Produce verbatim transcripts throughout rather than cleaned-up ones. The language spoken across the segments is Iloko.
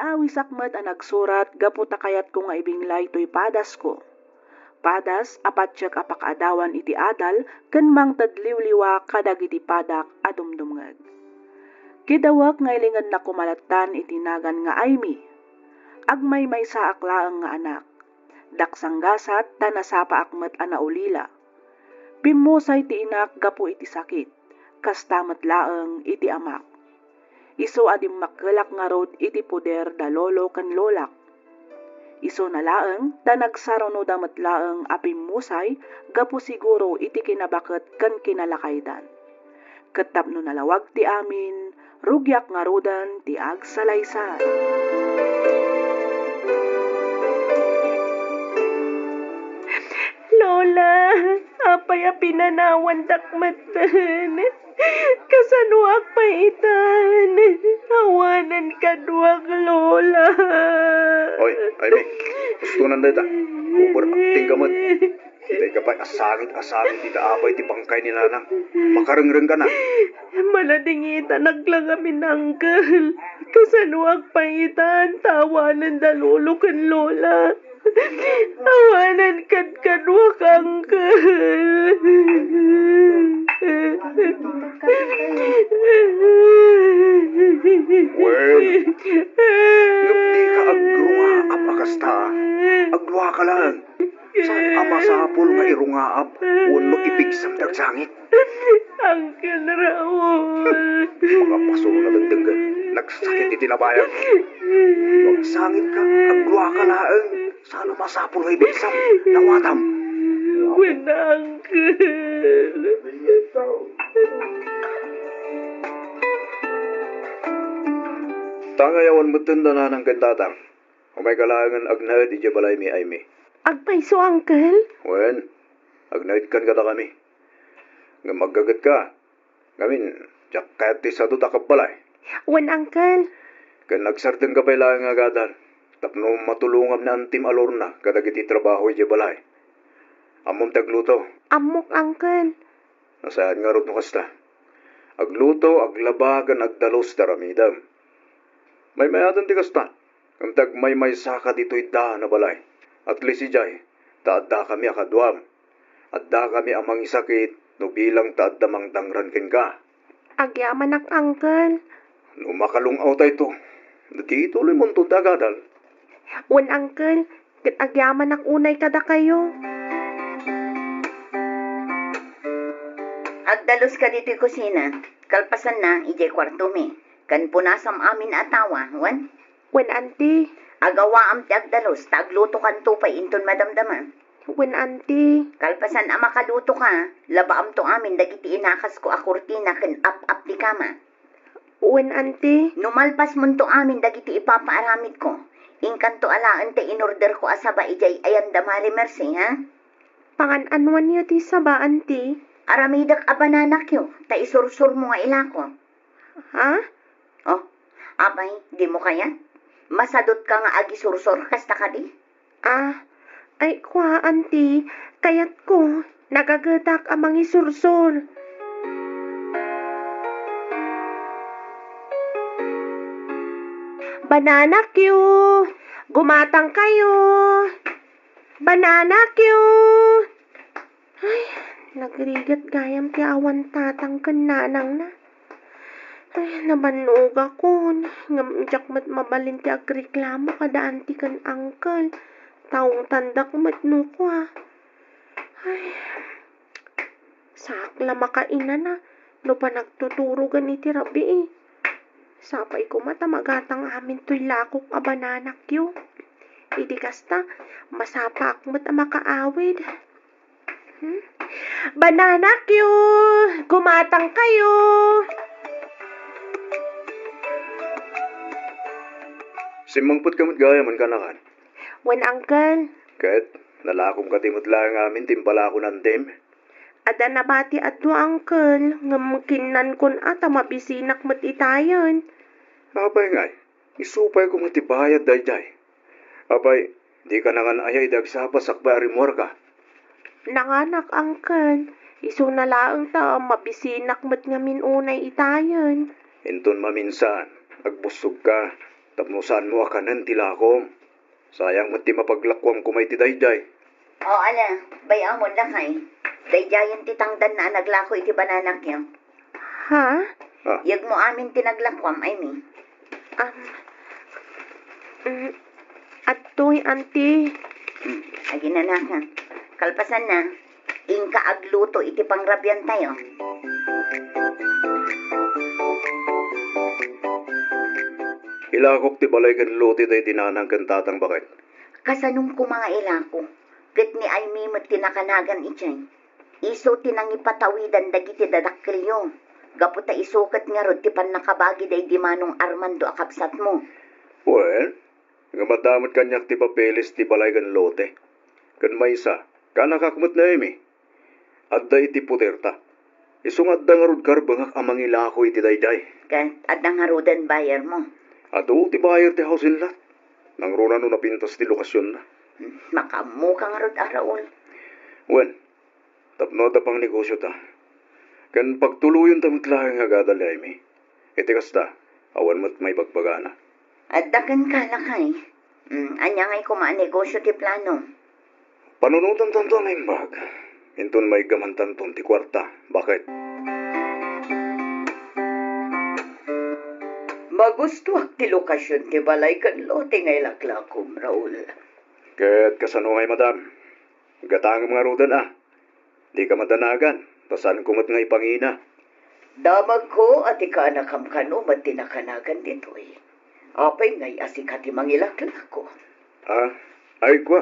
Awisak met a nagsurat gapu ta kayatko nga ibinglay toy padasko. Padas a patiek a pakaadawan iti adal ken mangted liwliwa kadagiti padak a dumdumngeg. Kidawek nga ilingennak koma lattan iti nagan nga Aimee. Agmaymaysaak laeng nga anak. Daksanggasat ta nasapaak met a naulila. Pimmusay ti inak gapu iti sakit, kasta met laeng iti amak. Isu a dimmakkelak ngarud iti poder da lolo ken lolak. Isuna laeng ta nagsarunoda met laeng a pimmusay gapu siguro iti kinabaket ken kinalakaydan. Ket tapno nalawag ti amin, rugiak ngaruden ti agsalaysay. Lola, apay a pinanawandak metten? Kasanoak pay itan? Awanen kaduak, Lola. Oy, Aimee, ustonan dayta. Overacting ka met. Dayta pay a sangit a sangit ita apay ti bangkay ni nanang. Makarengreng ka na. Maladingitanak la ngamin, uncle. Kasanoak pay itan ta awanen da lolo ken lola? Awanen kadkaduak, uncle. Wen, ngem dika agrungaap a kasta. Agluaka laeng. Saan a masapul nga irungaap wenno ipigsam ti agsangit? Uncle Raul. Makapaso na dengdenggen. Nagsakit iti nabayag. No agsangitka, agluaka laeng. Saan a masapul nga ipigsam? Nawatam. Wen, uncle. Ta ngay awan metten da nanang ken tatang. Umayka laengen agnaed idiay balaymi, Aimee. Agpayso, uncle? Wen, agnaedkan kadakami. Ngem aggagetka. Ngamin, diak kayat ti sadut a kabbalay. Wen, uncle. Ken agsardengka pay laeng nga agadal tapno matulongam ni Antim a Lorna kadagiti trabaho idiay balay. Ammom ti agluto? Ammok, uncle. Nasayaat ngarud no kasta. Agluto, aglaba, ken agdalus ti aramidem. Maymayaten ti kasta. Ngem ta agmaymaysaka ditoy daan a balay. At least idiay, ta addakami a kaduam. Addakami a mangisakit no bilang ta adda mangdangran kenka. Agyamanak, uncle. No makalung-awtayto, dagitoy monto ti agadal. Wen, uncle, ket agyamanak unay kadakayo. Agdaluska ditoy kusina, kalpasanna, idiay kuartomi, ken punasam amin a tawa, wen? Wen, anti. Agawaam ti agdalus, ta aglutokanto pay inton madamdama. Wen, anti. Kalpasan a makalutoka, labaamto amin dagiti inakasko a kurtina ken ap-ap ti kama. Wen, anti. No malpasmonto amin dagiti ipapaaramidko, inkanto alaen ti inorderko a saba idiay Ayanda Marie Merced, ha? Pangan-anuanyo ti saba, anti? Aramidek a bananakyo, ta isursurmo nga ilako. Ha? Oh, apay, dimo kayat? Masadutka nga agisursor, kasta kadi? Ah, ay, kua, anti, kayatko, nagagetak a mangisursor. Banana cue! Gumatang kayo! Banana cue! Ay, nagrigat gayam ti awan tatang ken nanangna. Ay, nabannogakon, ngem diak met mabalin ti agreklamo kada anti ken uncle. Taungtandak met no kua. Ay, saak la makainana no panagtuturogen iti rabii. Sapay koma ta magatang amin toy lakok a banana cue. Idi kasta, masapaak met a makaawid. Hmm? Banana cue! Gumatang kayo! Simmangpetka met gayam, kanakan? Wen, uncle. Ket, nalakom kadi met laeng amin ti impalako ni Antim? Adda nabati a dua, uncle, ngem kinnankon a ta mabisinak met itayen. Apay ngay, isu pay koma ti bayad daydiay. Apay, dika nangan aya idi agsapa sakbay a rimmuarka? Nanganak, uncle. Isuna laeng ta mabisinak met ngamin unay itayen. Inton maminsan, agbussogka, Tapno saanmo a kanen ti lakom. Sayang met ti mapaglakuam koma iti daydiay. O, ala, bay-amon, lakay. Daydiayen ti tangdanna a naglako iti bananakyo. Ha? Ah. Yegmo amin ti naglakuam, Aimee. Um, mm, adtoy, Auntie. Hmm, aginanaka. Kalpasanna, inka agluto iti pangrabiantayo. Ilakok ti balay ken lote daydi nanang ken tatang, baket. Kasanom koma nga ilako, ket ni Aimee met ti nakanagan idiay. Isu ti nangipatawidan dagiti dadakkelyo, gapu ta isu ket ngarud ti pannakabagi daydi Manong Armando a kabsatmo. Wen, ngem adda met kaniak ti papeles ti balay ken lote. Ken maysa, kaanakak met ni Aimee. Adda iti poderta. Isu nga adda ngarud karbengak a mangilako iti daydiay. Ket adda ngaruden bayarmo? Adu ti bayar ti housing lot. Nangruna no napintas ti lokasionna. Hmm, makaammoka ngarud a, Raul. Wen, tapno adda pangnegosiota. Ken pagtuloyenta met laeng nga agadal ni Aimee. Iti kasta, awan met maibagbagana. Adda kenka, lakay. Mm, ania ngay koma a negosio ti plano? Panunotantanto a naimbag. Inton maiggamantanton ti kuarta. Baket? Magustuak ti lokasion ti balay ken lote nga ilaklakom, Raul. Ket kasano ngay, madam? Gatangem ngaruden a. Dika madanagan, ta saanko met nga ipangina. Damagko a ti kaanakam kano met ti nakanagan ditoy. Apay ngay a sika ti mangilaklako? Ah, ay kua.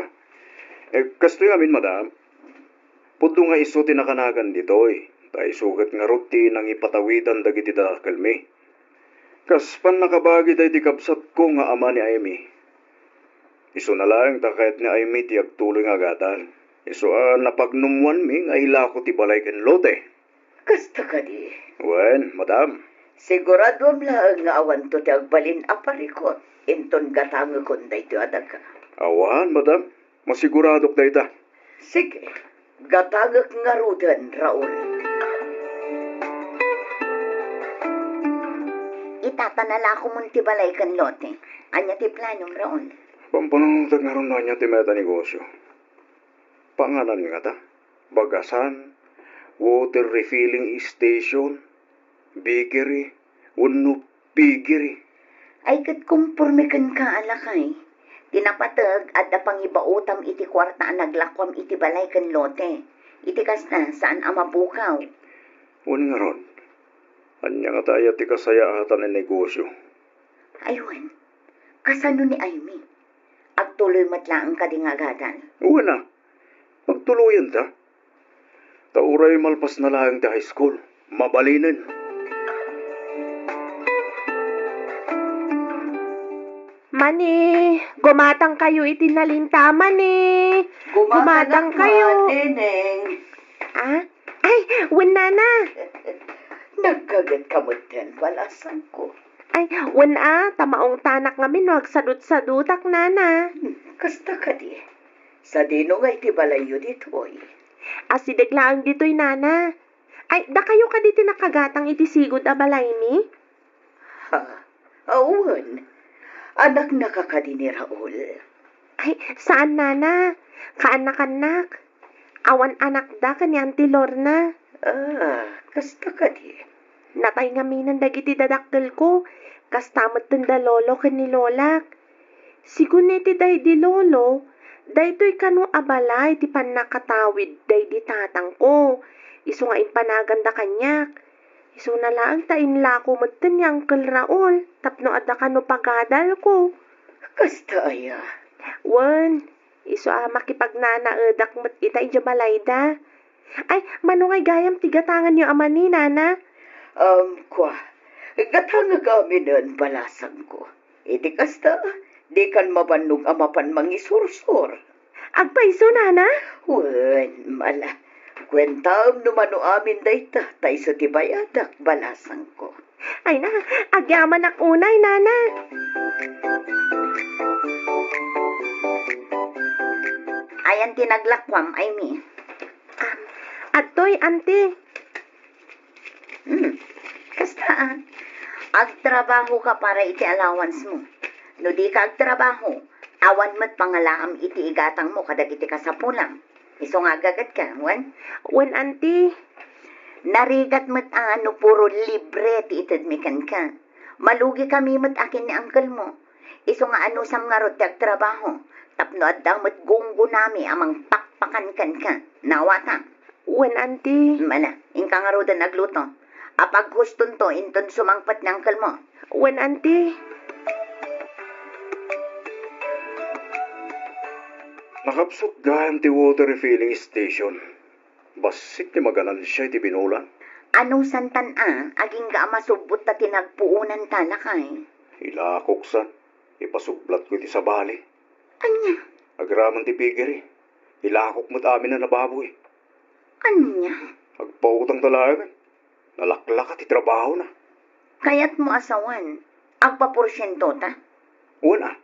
Eh, kastoy ngamin, madam. Pudno nga isu ti nakanagan ditoy, ta isu ket ngarud ti nangipatawidan dagiti dadakkelmi. Kas pannakabagi daydi kabsatko nga ama ni Aimee. Isuna laeng ta kayat ni Aimee ti agtuloy nga agadal. Isu a napagnumoanmi nga ilako ti balay ken lote. Kasta kadi? Wen, madam. Siguraduam laeng nga awanto ti agbalin a parikut inton gatangekon daytoy a daga. Awan, madam. Masiguradok dayta. Sige, gatangek ngaruden, Raul. Ita ta nalakomon ti balay ken lote. Ania ti planom, Raul? Pampanunotek ngarud no ania ti mayat a negosio. Panganan ngata, bagasan, water refilling station, bakery, wenno piggery. Ay, ket komporme kenka a lakay. Ti napateg, adda pangibaotam iti kuarta a naglakuam iti balay ken lote. Iti kasta, saan a mapukaw. Wen ngarud, ania ngata aya ti kasayaatan a negosio? Ay, wen. Kasano ni Aimee? Agtuloy met laeng kadi nga agadal? Wen a, pagtuloyenta. Ta uray malpasna laeng ti high school, mabalinen. Mani, gumatangkayo iti nalinta, mani. Gumatangkayo. Gumatangkayo. Neneng. Ah? Ay, wen, nana. Nagkagetka metten, balasangko. Ay, wen a, ta maungtanak ngamin no agsadutsadutak, nana. Hmm, kasta kadi. Sadino nga iti balayyo ditoy? Asideg laeng ditoy, nana. Ay, dakayo kadi ti nakagatang iti sigud a balaymi? Ha? Awan. Anaknaka kadi ni Raul? Ay, saan, nana. Kaanakannak. Awan anakda ken ni Auntie Lorna. Ah, kasta kadi. Natay ngaminen dagiti dadakkelko. Kasta metten da lolo ken ni lolak. Sigun iti daydi lolo, daytoy kano a balay ti pannakatawid daydi tatangko. Isu nga impanaganda kaniak. Isuna laeng ta inlako metten ni Uncle Raul tapno adda kano pagadalko. Kasta aya? Wen, isu a makipagnanaedak met ita idiay balayda. Ay, mano ngay gayam ti gatanganyo a mani, nana? Um, kua, gatangek aminen, balasangko. Iti kasta, dikan mabannog a mapan mangisursor. Agpayso, nana? Wen, mala. Kuentaem no mano amin dayta, ta isu ti bayadak, balasangko. Ay na, agyamanak unay, nana. Ayan ti naglakuam, Aimee. Ah, adtoy, auntie. Hmm, kasta, ah. Agtrabahoka para iti allowance mo. No dika agtrabaho, awan met pangalaam iti igatangmo kadagiti kasapulam. Isu nga agagatka, wen? Wen, anti. Narigat met a no puro libre ti itedmi kenka. Malugikami met a ken ni angkelmo. Isu nga anusam ngarud ti agtrabaho, tapno adda met gunggonami a mangpakpakan kenka. Nawatam? Wen, anti. Mala, inka ngaruden agluto. Apaghustonto inton sumangpet ni angkelmo. Wen, anti. Nakapsut gayam ti water refilling station. Bassit ti maganansia iti binulan. Anusantan a, agingga a masubbot ta ti nagpuonanta, lakay. Ilakoksan, ipasublatko iti sabali. Ania? Agraman ti pigiri. Ilakok met amin a nababoy. Ania? Agpautang ta laeng. Nalaklaka ti trabahona. Kayatmo a sawen, agpaporsiento ta? Wen a,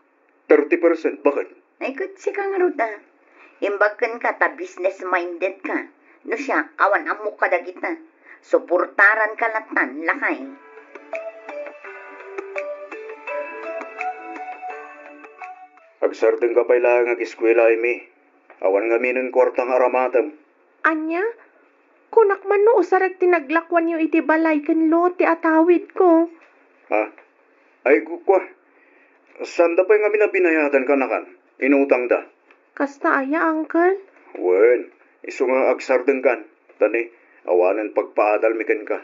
thirty percent, baket? Ay, ket sika ngarud a. Imbag kenka ta business-minded ka. No siak, awan ammok kadagita. Suportaranka lattan, lakay. Agsardengka pay laeng ageskuela, Amy. Awan ngamin kuarta nga aramatem. Ania? Kunak man no usarek ti naglakuanyo iti balay ken lote a tawidko. Ha? Ay, ku-, kua. Sanda pay ngamin a binayadan kanakan? Inutangda. Kasta aya, uncle? Wen, isu nga agsardengkan. Ta ni, awanen pagpaadalmi kenka.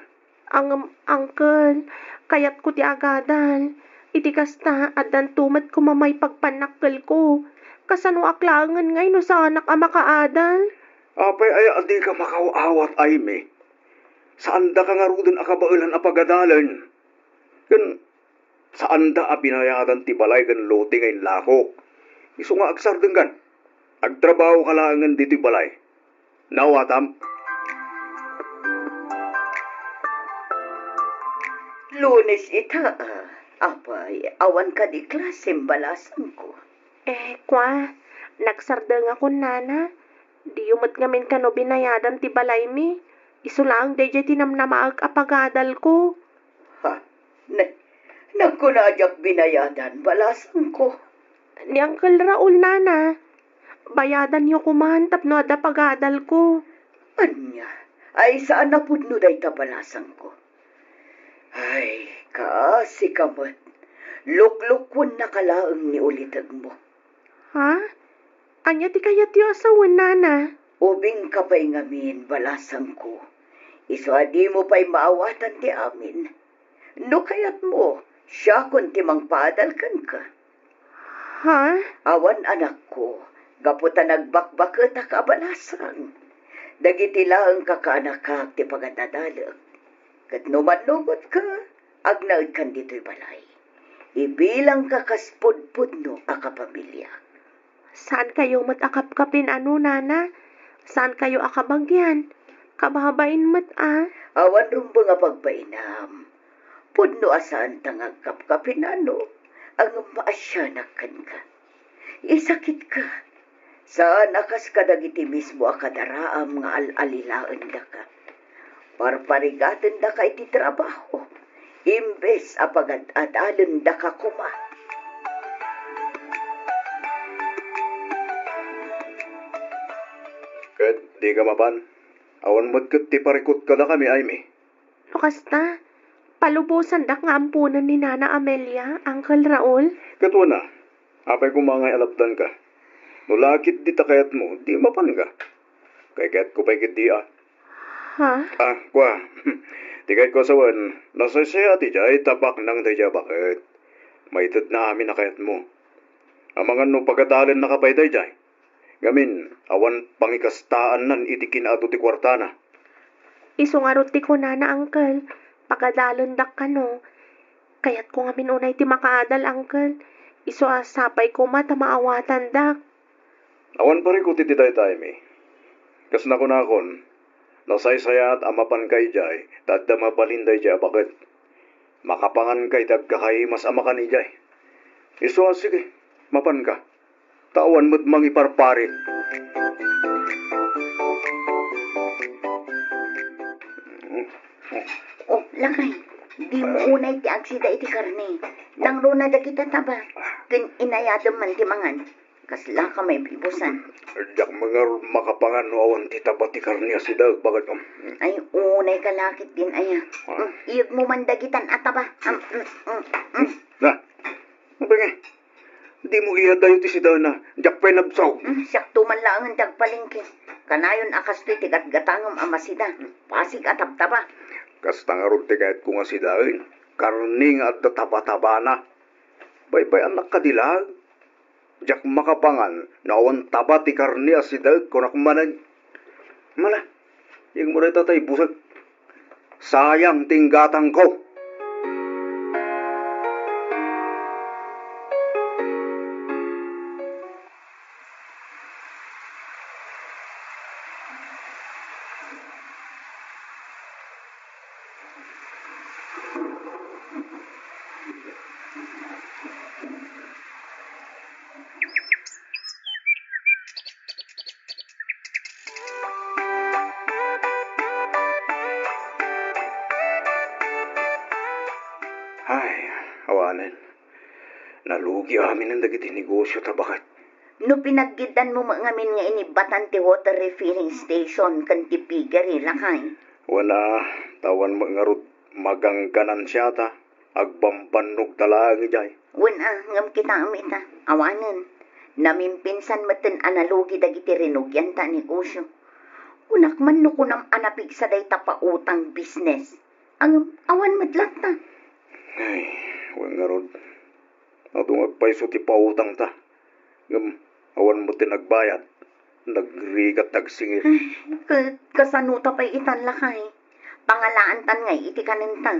Ang, uncle, kayatko ti agadal. Iti kasta, addanto met koma maipagpannakkelko. Kasanoak laengen ngay no saanak a makaadal? Apay aya a dika makaaw-awat, Amy? Saandaka ngaruden a kabaelan a pagadalen. Ken saanda a binayadan ti balay ken lote nga inlakok. Isu nga agsardengkan. Agtrabahoka laengen ditoy balay. Nawatam? Lunes ita, a. Apay, awan kadi klasem balasangko? Eh, kua, nagsardengakon, nana. Diyo met ngamin kano binayadan ti balaymi. Isu laeng daydiay ti namnamaek a pagadalko. Ha? Ne, nagkuna a diak binayadan, balasangko. Ni Uncle Raul, nana. Bayadanyo koman tapno adda pagadalko. Ania? Ay, saan a pudno dayta, balasangko. Ay, kaasi ka met. Luklukkuennaka laeng ni ulitegmo. Ha? Ania ti kayatyo a sawen, nana? Ubingka pay ngamin, balasangko. Isu a dimo pay maawatan ti amin. No kayatmo, siakon ti mangpaadal kenka. Ha? Awan, anakko, gapu ta nagbakbaketak a balasang. Dagiti laeng kakaanakak ti pagadadalek. Ket no mannugotka, agnaedkan ditoy balay. Ibilangka kas pudpudno a kapamiliak. Saankayo met a kapkapin-ano, nana? Saankayo a kabagian? Kababain met a. Awan rumbeng a pagbainam. Pudno a saanta nga agkapkapin-ano, ngem maasianak kenka. Isakitka. Saan a kas kadagiti mismo a kadaraam nga al-alilaendaka. Parparigatendaka iti trabaho, imbes a pagad-adalendaka koma. Ket dika mapan? Awan met ket ti parikut kadakami, Amy. No kasta, palubosandak nga amponen ni Nana Amelia, Uncle Raul. Ket wen a, apay koma nga alabdanka? No la ketdi ta kayatmo, di mapanka. Kaykayatko pay ketdi a. Ha? Ah, kua. Ti kayatko a sawen, nasaysayaat idiay ta baknang daydiay a baket. Maitedna amin a kayatmo. Amangan no pagadalennaka pay daydiay. Ngamin, awan pangikastaannan iti kinaadu ti kuartana. Isu ngarud ti kunana, Uncle. Pagadalendak kano. Kayatko ngamin unay ti makaadal, Uncle. Isu a sapay koma ta maawatandak. Awan parikut iti dayta, Amy. Kas nakunakon, nasaysayaat a mapanka idiay ta adda mabalin daydiay a baket. Makapanganka iti agkakaimas a makan idiay. Isu a, sige, mapanka. Ta awan met mangiparparit. Oh, lakay, dimo unay ti agsida iti karne. Nangruna dagita taba. Ken inayadem man ti mangan. Kasla ka maibibusan. Diak man ngarud makapangan no awan ti taba ti karne a sidaek, baket, um. Ay, unay ka lakit din, aya. Ah. Mm, iyeg mo man dagitan a taba. Am, mm, mm, mm. Na, ano ba nga? Di mo iyadayo ti sidaena, diak pay nabsog. Mm, siak to man laengen ti agpalengke. Kanayon a kastoy ti gatgatangem a masida. Pasig a tabtaba. Kasta ngarud ti kayatko nga sidaen. Karne nga adda taba-tabana. Baybay-annak kadi laeng. Diak makapangan no awan taba ti karne a sidaek, kunak manen. Mala, iyeg mo dayta ta ibusek. Sayang ti inggatangko. Ay, awanen. Nalugi aminen dagiti negosio ta baket. No pinaggidanmo met ngamin nga inibbatan ti water refilling station ken ti piggery, lakay. Wen a, ta awan met ngarud magangganan siata, agbambannogta laeng idiay. Wen a, ngem kitaem ita, awanen. Namimpinsan metten a nalugi dagiti rinugianta a negosio. Kunak man no kunam a napigsa dayta pautang business. Ngem awan met latta. Ay, wen ngarud. Adu nga agpayso ti pautangta. Ngem awan met ti nagbayad. Nagrigat, nagsingir. Ay, ket kasano ta pay itan, lakay? Pangalaantan ngay iti kanenta.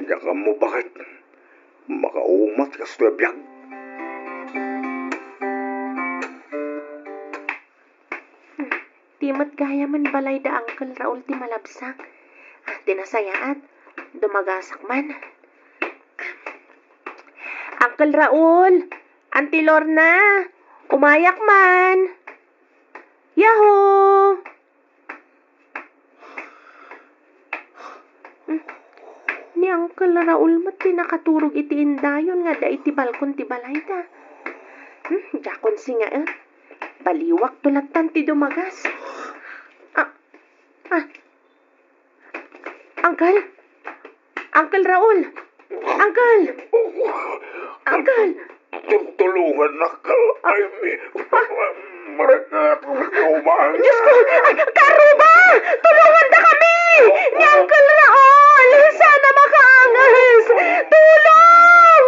Diak ammo baket. Makaumat kastoy a biag. Ti met gayam balay da Uncle Raul ti malabsak. Ah, ti nasayaat, dumagasak man. Uncle Raul, Auntie Lorna, umayak man. Yahoo! Hmm. Ni Uncle Raul met ti nakaturog iti indayon nga adda iti balkon ti balayda. Hmm, diakon singaen. Baliwakto lattan ti dumagas. Ah, ah. Uncle? Uncle Raul! Uncle! Uncle! Tul-, tulungannak. Ay, mi-, maragkat, umang. Diyos ko! Ay, Karuba! Tulungandakami! Ni Uncle Raul! Sana makaangas! Tulong!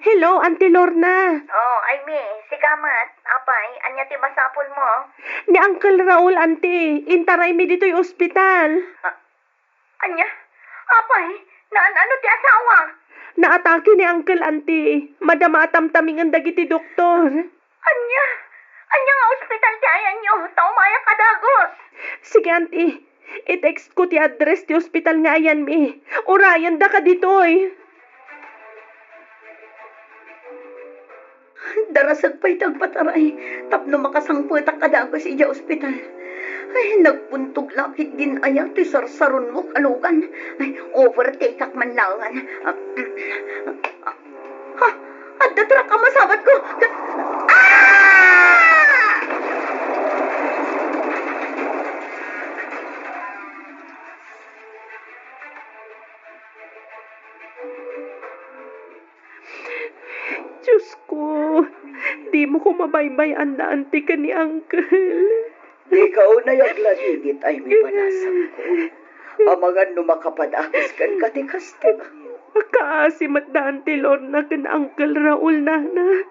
Hello, Auntie Lorna. Oh, Aimee, sika met. Apay, ania ti masapulmo? Ni Uncle Raul, Auntie. Intaraymi ditoy ospital. Ah, Ania? Apay, naan-ano ti asawa? Naatake ni Uncle, Auntie. Madama a tamtamingen dagiti doktor. Ania? Ania nga ospital ti ayanyo? Ta umayak a dagus. Sige, Auntie. I-text ko ti address ti ospital nga ayanmi. Urayendaka ditoy. Darasek pay ti agpataray tapno makasangpetak a dagus idiay ospital. Ay, nagbuntog la ketdin aya ti sarsarunmok a lugan. Ay, overtake-ak man laengen. Ah, ah, adda truck a masabatko. Ah! Diyos ko, dimo koma baybay-an da Auntie ken ni Uncle. Dika unay aglalingit, Aimee, panasangko. Amangan no makapadagus kenka ti kasta. Kaasi met da Auntie Lorna ken Uncle Raul, nana.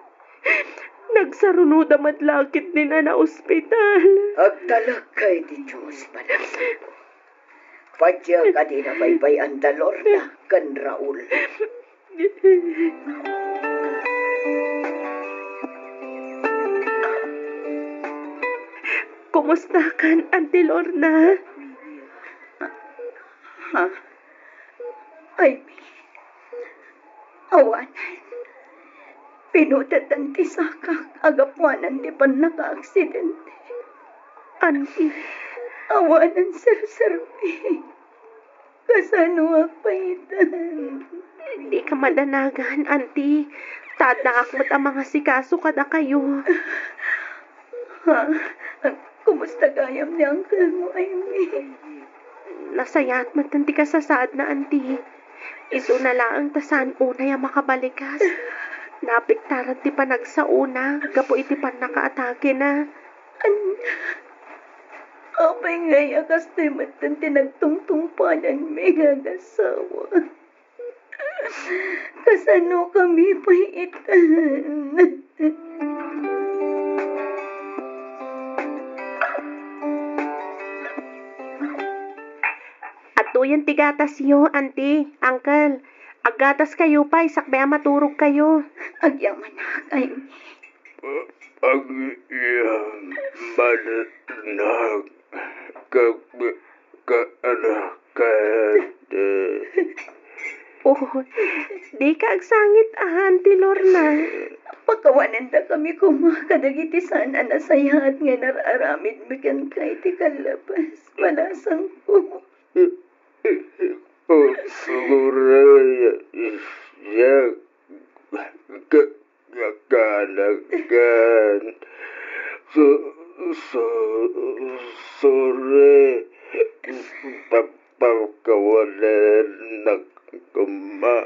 Nagsarunoda met la ketdin a naospital. Agtalekka iti Dios, panasangko. Patiek a dina baybay-an da Lorna ken Raul. Kumustakan, Auntie Lorna? Ha? Aimee. Awanen. Pinutetan ti sakak a gapuanan ti pannakaaksidente. Auntie. Awanen serserbi. Kasanoak pay itan? Dika madanagan, Auntie. Ta addaak met a mangasikaso kadakayo. Ha? Kumusta gayam ni uncle mo, Amy? Nasayaat met ti kasasaadna, Auntie. Isuna laeng ta saan unay a makabalikas. Naapektaran ti panagsaona gapu iti pannakaatakena. An-, apay ngay a kastoy met ti nagtungtungpalanmi nga agasawa? Kasano kami pay itan? Adtoyen ti gatasyo, Auntie, Uncle. Aggataskayo pay sakbay a maturogkayo. Agyamanak, Amy. Agyamanak, ka-, ka-, kanakan. Oh, dika agsangit, Auntie Lorna. Pakawanendakami koma kadagiti saan a nasayaat nga inar-aramidmi kenka iti kallabas, balasangko. Uray siak ka-, ka-, kanakan. Su-, su-, sorry. Pa-, pakawanennak koma.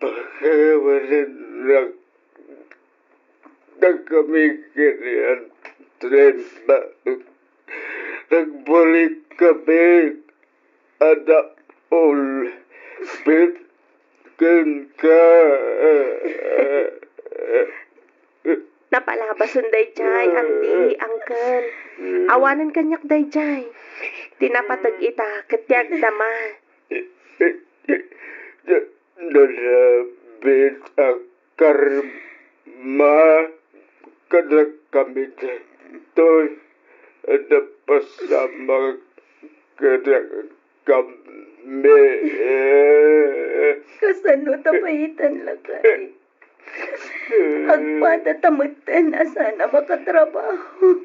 Pakawanennak. Nagkami ken ni Anselma. Nagbalik kami a naulbit kenka. Napalabasen daydiay, Auntie, Uncle. Awanen kaniak daydiay. Ti napateg ita ket ti agdama. Nanabit a karma kadakami daytoy. Napasamak kadakami. Kasano ta pay itan, lakay? Agpada ta metten a saan a makatrabaho.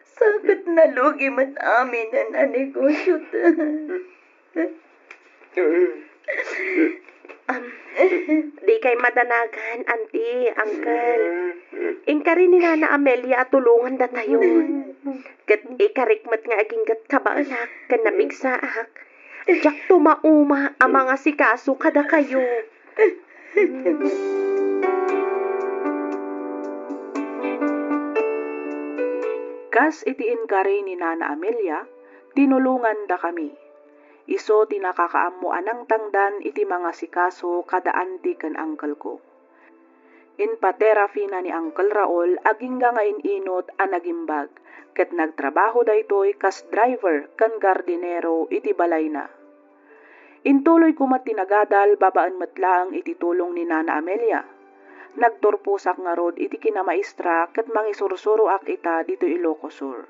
Sa ket nalugi met aminen a negosio ta. Am, dikay madanagan, Auntie, Uncle. Inkari ni Nana Amelia a tulongan datayo. Ket ikarik met nga aginggat kabaelak ken napigsaak. Diak tumauma a mangasikaso kadakayo. Kas iti inkari ni Nana Amelia, tinulongandakami. Isu ti nakakaammo a nangtangdan iti mangasikaso kada anti ken angkelko. Inpa-therapy-na ni Uncle Raul agingga nga in-inut a nagimbag, ket nagtrabaho daytoy kas driver ken gardinero iti balayna. Intuloy koma ti nagadal babaen met laeng iti tulong ni Nana Amelia. Nagturposak ngarud iti kinamaestra ket mangisursuroak ita ditoy Ilocos Sur.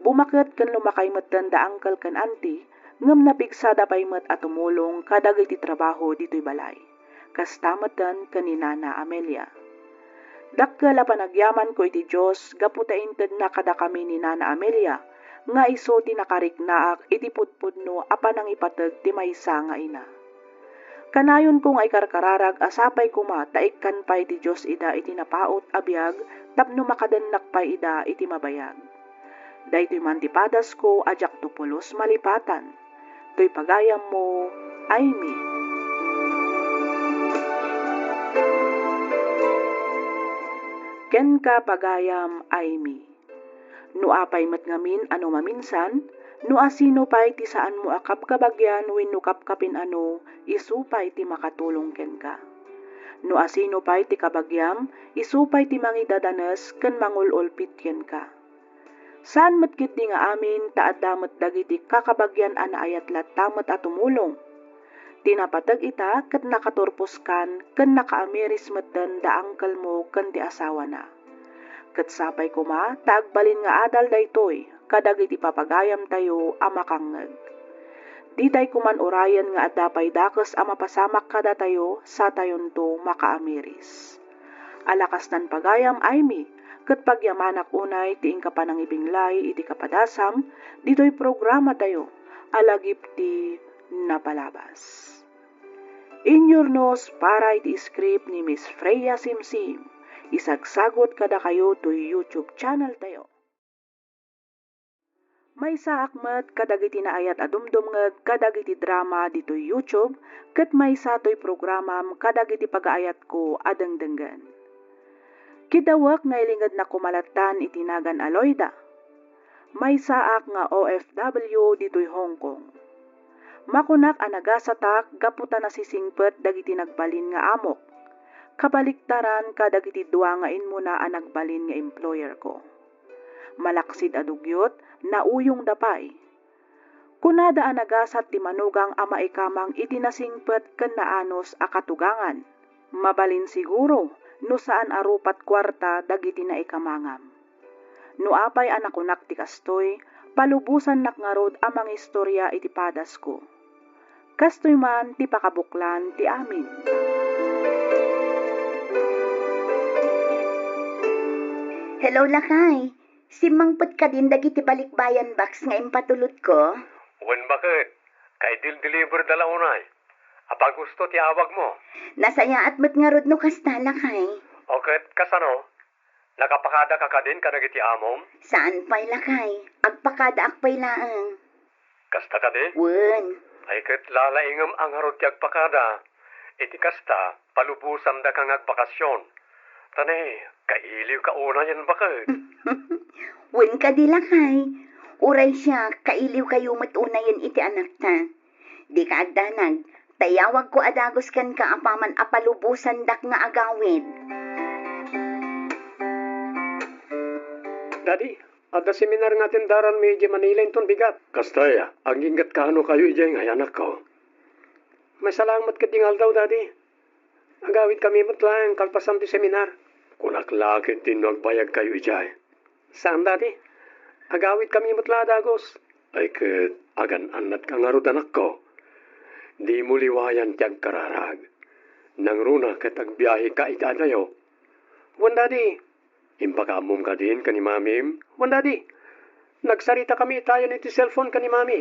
Bumaket ken lumakay metten da uncle ken auntie, ngem napigsada pay met a tumulong kadagiti trabaho ditoy balay. Kasta metten ken ni Nana Amelia. Dakkel a panagyamanko iti Dios gapu ta intedna kadakami ni Nana Amelia nga isu ti nakariknaak iti pudpudno a panangipateg ti maysa nga ina. Kanayonko nga ikarkararag a sapay koma ta ikkan pay ti Dios ida iti napaut a biag tapno makadennak pay ida iti mabayag. Daytoy man ti padasko a diakto pulos malipatan. Toy pagayammo, Aimee. Kenka, pagayam, Aimee. No apay met ngamin a no maminsan, no asino pay ti saanmo a kabkabagian wenno kapkapin-ano, isu pay ti makatulong kenka. No asino pay ti kabagiam, isu pay ti mangidadanes ken mangul-ulpit kenka. Saan met ketdi nga amin ta adda met dagiti kakabagian a naayat latta met a tumulong. Ti napateg ita ket nakaturposkan ken nakaamiris metten da angkelmo ken ti asawana. Ket sapay koma ta agbalin nga adal daytoy kadagiti papagayamtayo a makangngeg. Ditay koman urayen nga adda pay dakes a mapasamak kadatayo satayonto makaamiris. A lakasnan pagayam, Aimee, ket pagyamanak unay ti inka panangibinglay iti kapadasam ditoy programatayo a Lagip ti Napalabas. Inyurnos para iti script ni Miss Freya Simsim, isagsagut kadakayo toy YouTube channel tayo. Maysaak met kadagiti naayat a dumdumngeg kadagiti drama ditoy YouTube ket maysa toy programam kadagiti pagaayatko a dengdenggen. Kiddawek nga ilingednak koma lattan iti nagan a Loida. Maysaak nga O F W ditoy Hong Kong. Makunak a nagasatak gapu ta nasisingpet dagiti nagbalin nga amok. Kabaliktaran kadagiti dua nga immuna a nagbalin nga employer ko. Malaksid a dugyot, nauyongda pay. Kunada a nagasat ti manugang a maikamang iti nasingpet ken naanus a katugangan. Mabalin siguro no saan a rupat kuarta dagiti naikamangam. No apay a nakunak ti kastoy, palubosannak ngarud a mangistorya iti padasko. Kastoy man ti pakabuklan ti amin. Hello, lakay. Simmangpet kadin dagiti balikbayan box nga impatulodko? Wen baket, kaidil-deliver da la unay. Apay gusto ti awagmo? Nasayaat met ngarud no kasta, lakay. O ket kasano? Nakapakadaka kadin kadagiti amom? Saan pay, lakay. Agpakadaak pay laeng. Kasta kadi? Wen. Ay ket lalaingem a ngarud ti agpakada. Iti kasta, palubosandaka nga agbakasyon. Ta ne, kailiwka unayen baket. Wen kadi, lakay. Uray siak, kailiwkayo met unayen iti anakta. Dika agdanag, ta iyawagko a dagus kenka apaman a palubosandak nga agawid. Daddy, adda seminar nga atendaranmi idiay Manila inton bigat. Kasta aya, aginggatkano kayo idiay ngay, anakko? Maysa laeng met ketdi nga aldaw, Daddy. Agawidkami met laeng kalpasan ti seminar. Kunak la ketdi no agbayagkayo idiay. Saan, Daddy. Agawidkami met la a dagus. Ay ket, agan-annatka ngarud, anakko. Dimo liwayan ti agkararag. Nangruna ket agbiaheka iti adayo. Wen, Daddy. Impakaammom kadin ken ni Mamim? Wen, Daddy. Nagsaritakami itayon iti cellphone ken ni Mami.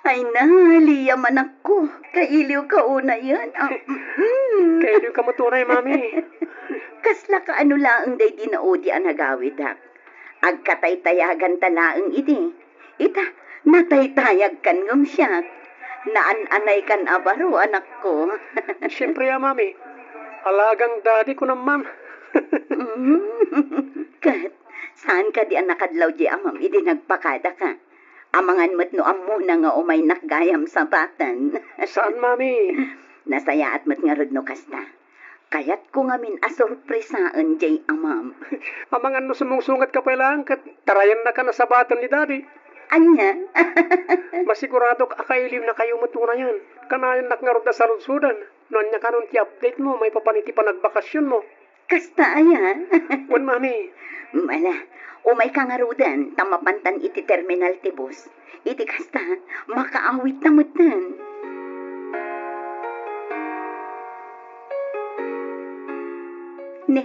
Ay na, Liam, anakko. Kailiwka unayen. Ah, mm. Kailiwka met unay, Mami. Kasla kaano laeng daydi naudi a nagawidak? Agkataytayaganta laeng idi. Ita, nataytayagkan ngem siak. Naan-anaykan a baro, anakko. Siempre a, Mami. Alagang Daddy, kunam man. Mm. Ket, saan kadi a nakadlaw di amam idi nagpakadaka? Amangan met no ammona nga umaynak gayam sapaten. Saan, Mami? Nasayaat met ngarud no kasta. Kayatko ngamin a sorpresaen jay amam. Amangan no sumungsungatka pay laeng ket tarayannaka a sabaten ni Daddy. Ania? Masiguradok a kailiwnakayo met unayen. Kanayannak ngarud a sarudsodan no ania kanon ti update mo maipapan iti panagbakasionmo. Kasta aya? Wen, Mami. Ala, umayka ngaruden, ta mapantan iti terminal ti bus. Iti kasta, makaawidta metten. Ne,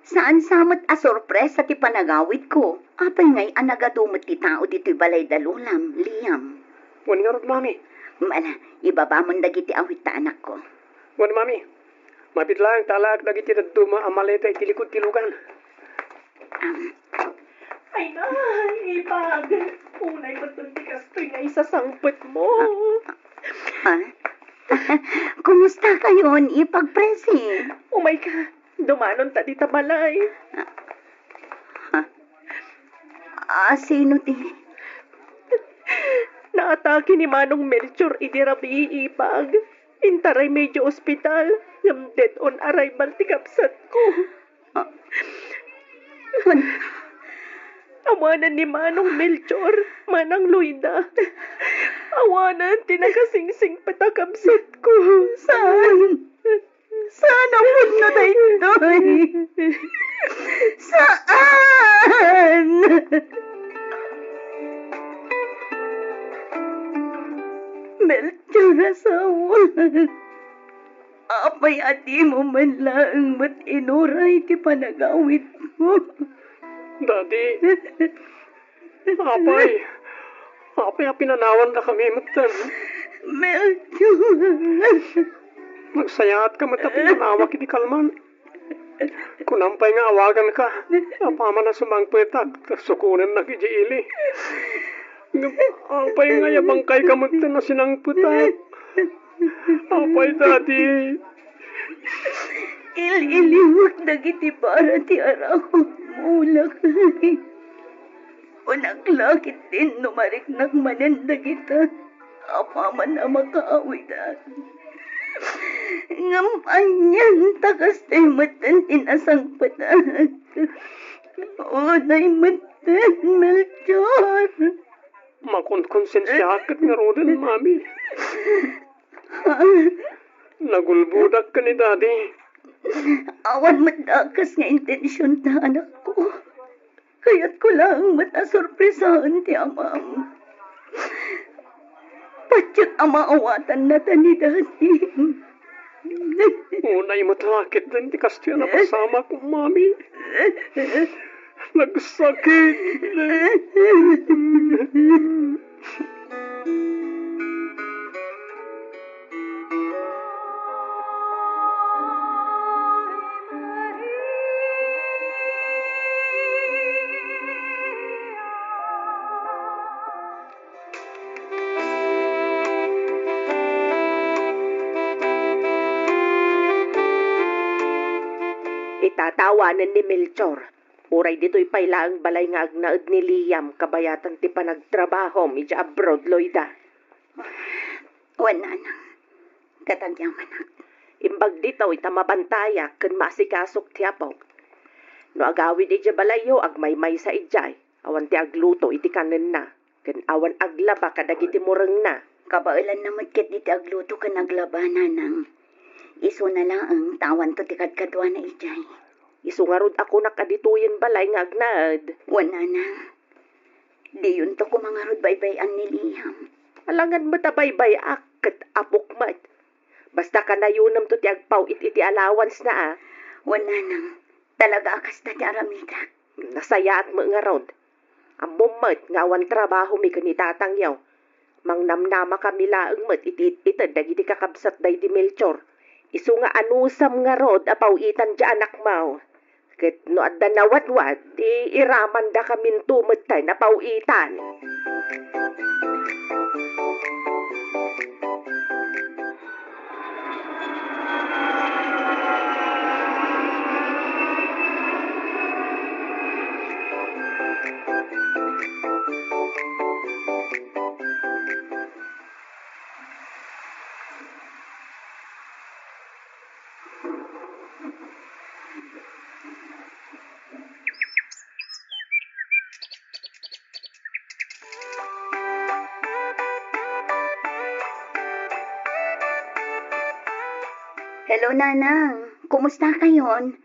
saan sa met a sorpresa ti panagawidko. Apay ngay a nagadu met ti tao ditoy balay da Lolam, Liam? Wen ngarud, Mami. Ala, ibabamon dagiti awitta, anakko. Wen, Mami. Mabiit laeng ta alaek dagiti dadduma a maleta iti likud ti lugan. Am. Ay, nay, ipag. Unay met ti kastoy nga isasangpetmo. Ah? Kumusta kayon, ipag Presi? Umayka, dumanonta dita balay. Ah, sino ti? Naatake ni Manong Melchor idi rabii, ipag. Intaray medio ospital, ngem dead on arrival ti kabsatko. Ah. Awanan ni Manong Melchor, Manang Loida. Awanan ti nakasingsingpet a kabsatko. Saan? Saan a Pudno daytoy. Saan? Melchor, asawa. Apay a dimo man laeng met inuray ti panagawidmo? Daddy, apay, apay a pinanawandakami metten? Melchor! Nagsayaat ka met a pinanawak iti kalman. Kunam pay nga awaganka, apaman a sumangpetak, ta sukonennak idiay ili. Ngem apay nga ayabangkayka metten a sinangpetak? Apay, Daddy? Il-iliwek dagiti bara ti arakutmo, lakay. Kunak la ketdin no mariknak manen dagita, apaman a makaawidan. Ngem anian ta kastoy metten ti nasangpetak. Unay metten, Melchor. Makonkonsensiaak ket ngaruden, Mami. Nagulbodak ken ni Daddy. Awan met dakes nga intensionta, anakko. Kayatko laeng met a sorpresaen ti amam. Patiek a maawatannata ni Daddy. Unay met la ketdin ti kastoy a napasamak, Mami. Nagsakit. Itatawanen ni Melchor. Uray ditoy pay laeng balay nga agnaed ni Liam kabayatan ti panagtrabahom idiay abroad, Loida. Wen, nanang, ket agyamanak. Imbag ditoy ta mabantayak ken maasikasok ti apok. No agawid idiay balayyo, agmaymaysa idiay, awan ti agluto iti kanenna, ken awan aglaba kadagiti murengna. Kabaelanna met ketdi ti agluto ken aglaba, nanang. Isuna laeng ta awanto ti kadkaduana idiay. Isu ngarud a kunak a ditoyen balay nga agnaed. Wen, nanang. Diyonto koma ngarud baybay-an ni Liam. Alangan met a baybay-ak ket apok met. Basta kanayonemto ti agpaw-it iti allowance na a. Wen, nanang, talaga a kasta ti aramidek. Nasayaat met ngarud. Ammom met nga awan trabahomi ken ni tatangyo. Mangnamnamakami laeng met iti it-ited dagiti kakabsat daydi Melchor. Isu nga anusam ngarud a paw-itan ti anakmo. Ket no adda nawadwad, di iramandakaminto metten a paw-itan. Hello, Nanang. Kumusta kayon?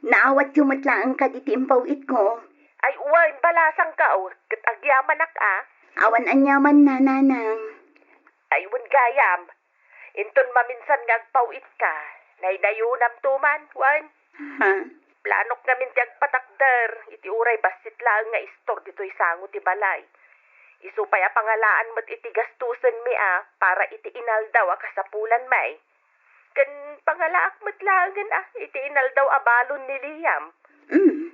Naawatyo met laeng kadi ti impaw-itko? Ay, wen, balasangko, ket agyamanak a. Awan aniamanna, Nanang. Ay, wen gayam. Inton maminsan nga agpaw-itka, naydayonamto man, wen? Ha? Planok ngamin ti agpatakder, iti uray bassit laeng nga istor ditoy sango ti balay. Isu pay a pangalaan met iti gastusenmi a para iti inaldaw a kasapulanmi. Ken pangalaak met laengen a iti inaldaw a balon ni Liam. Mm.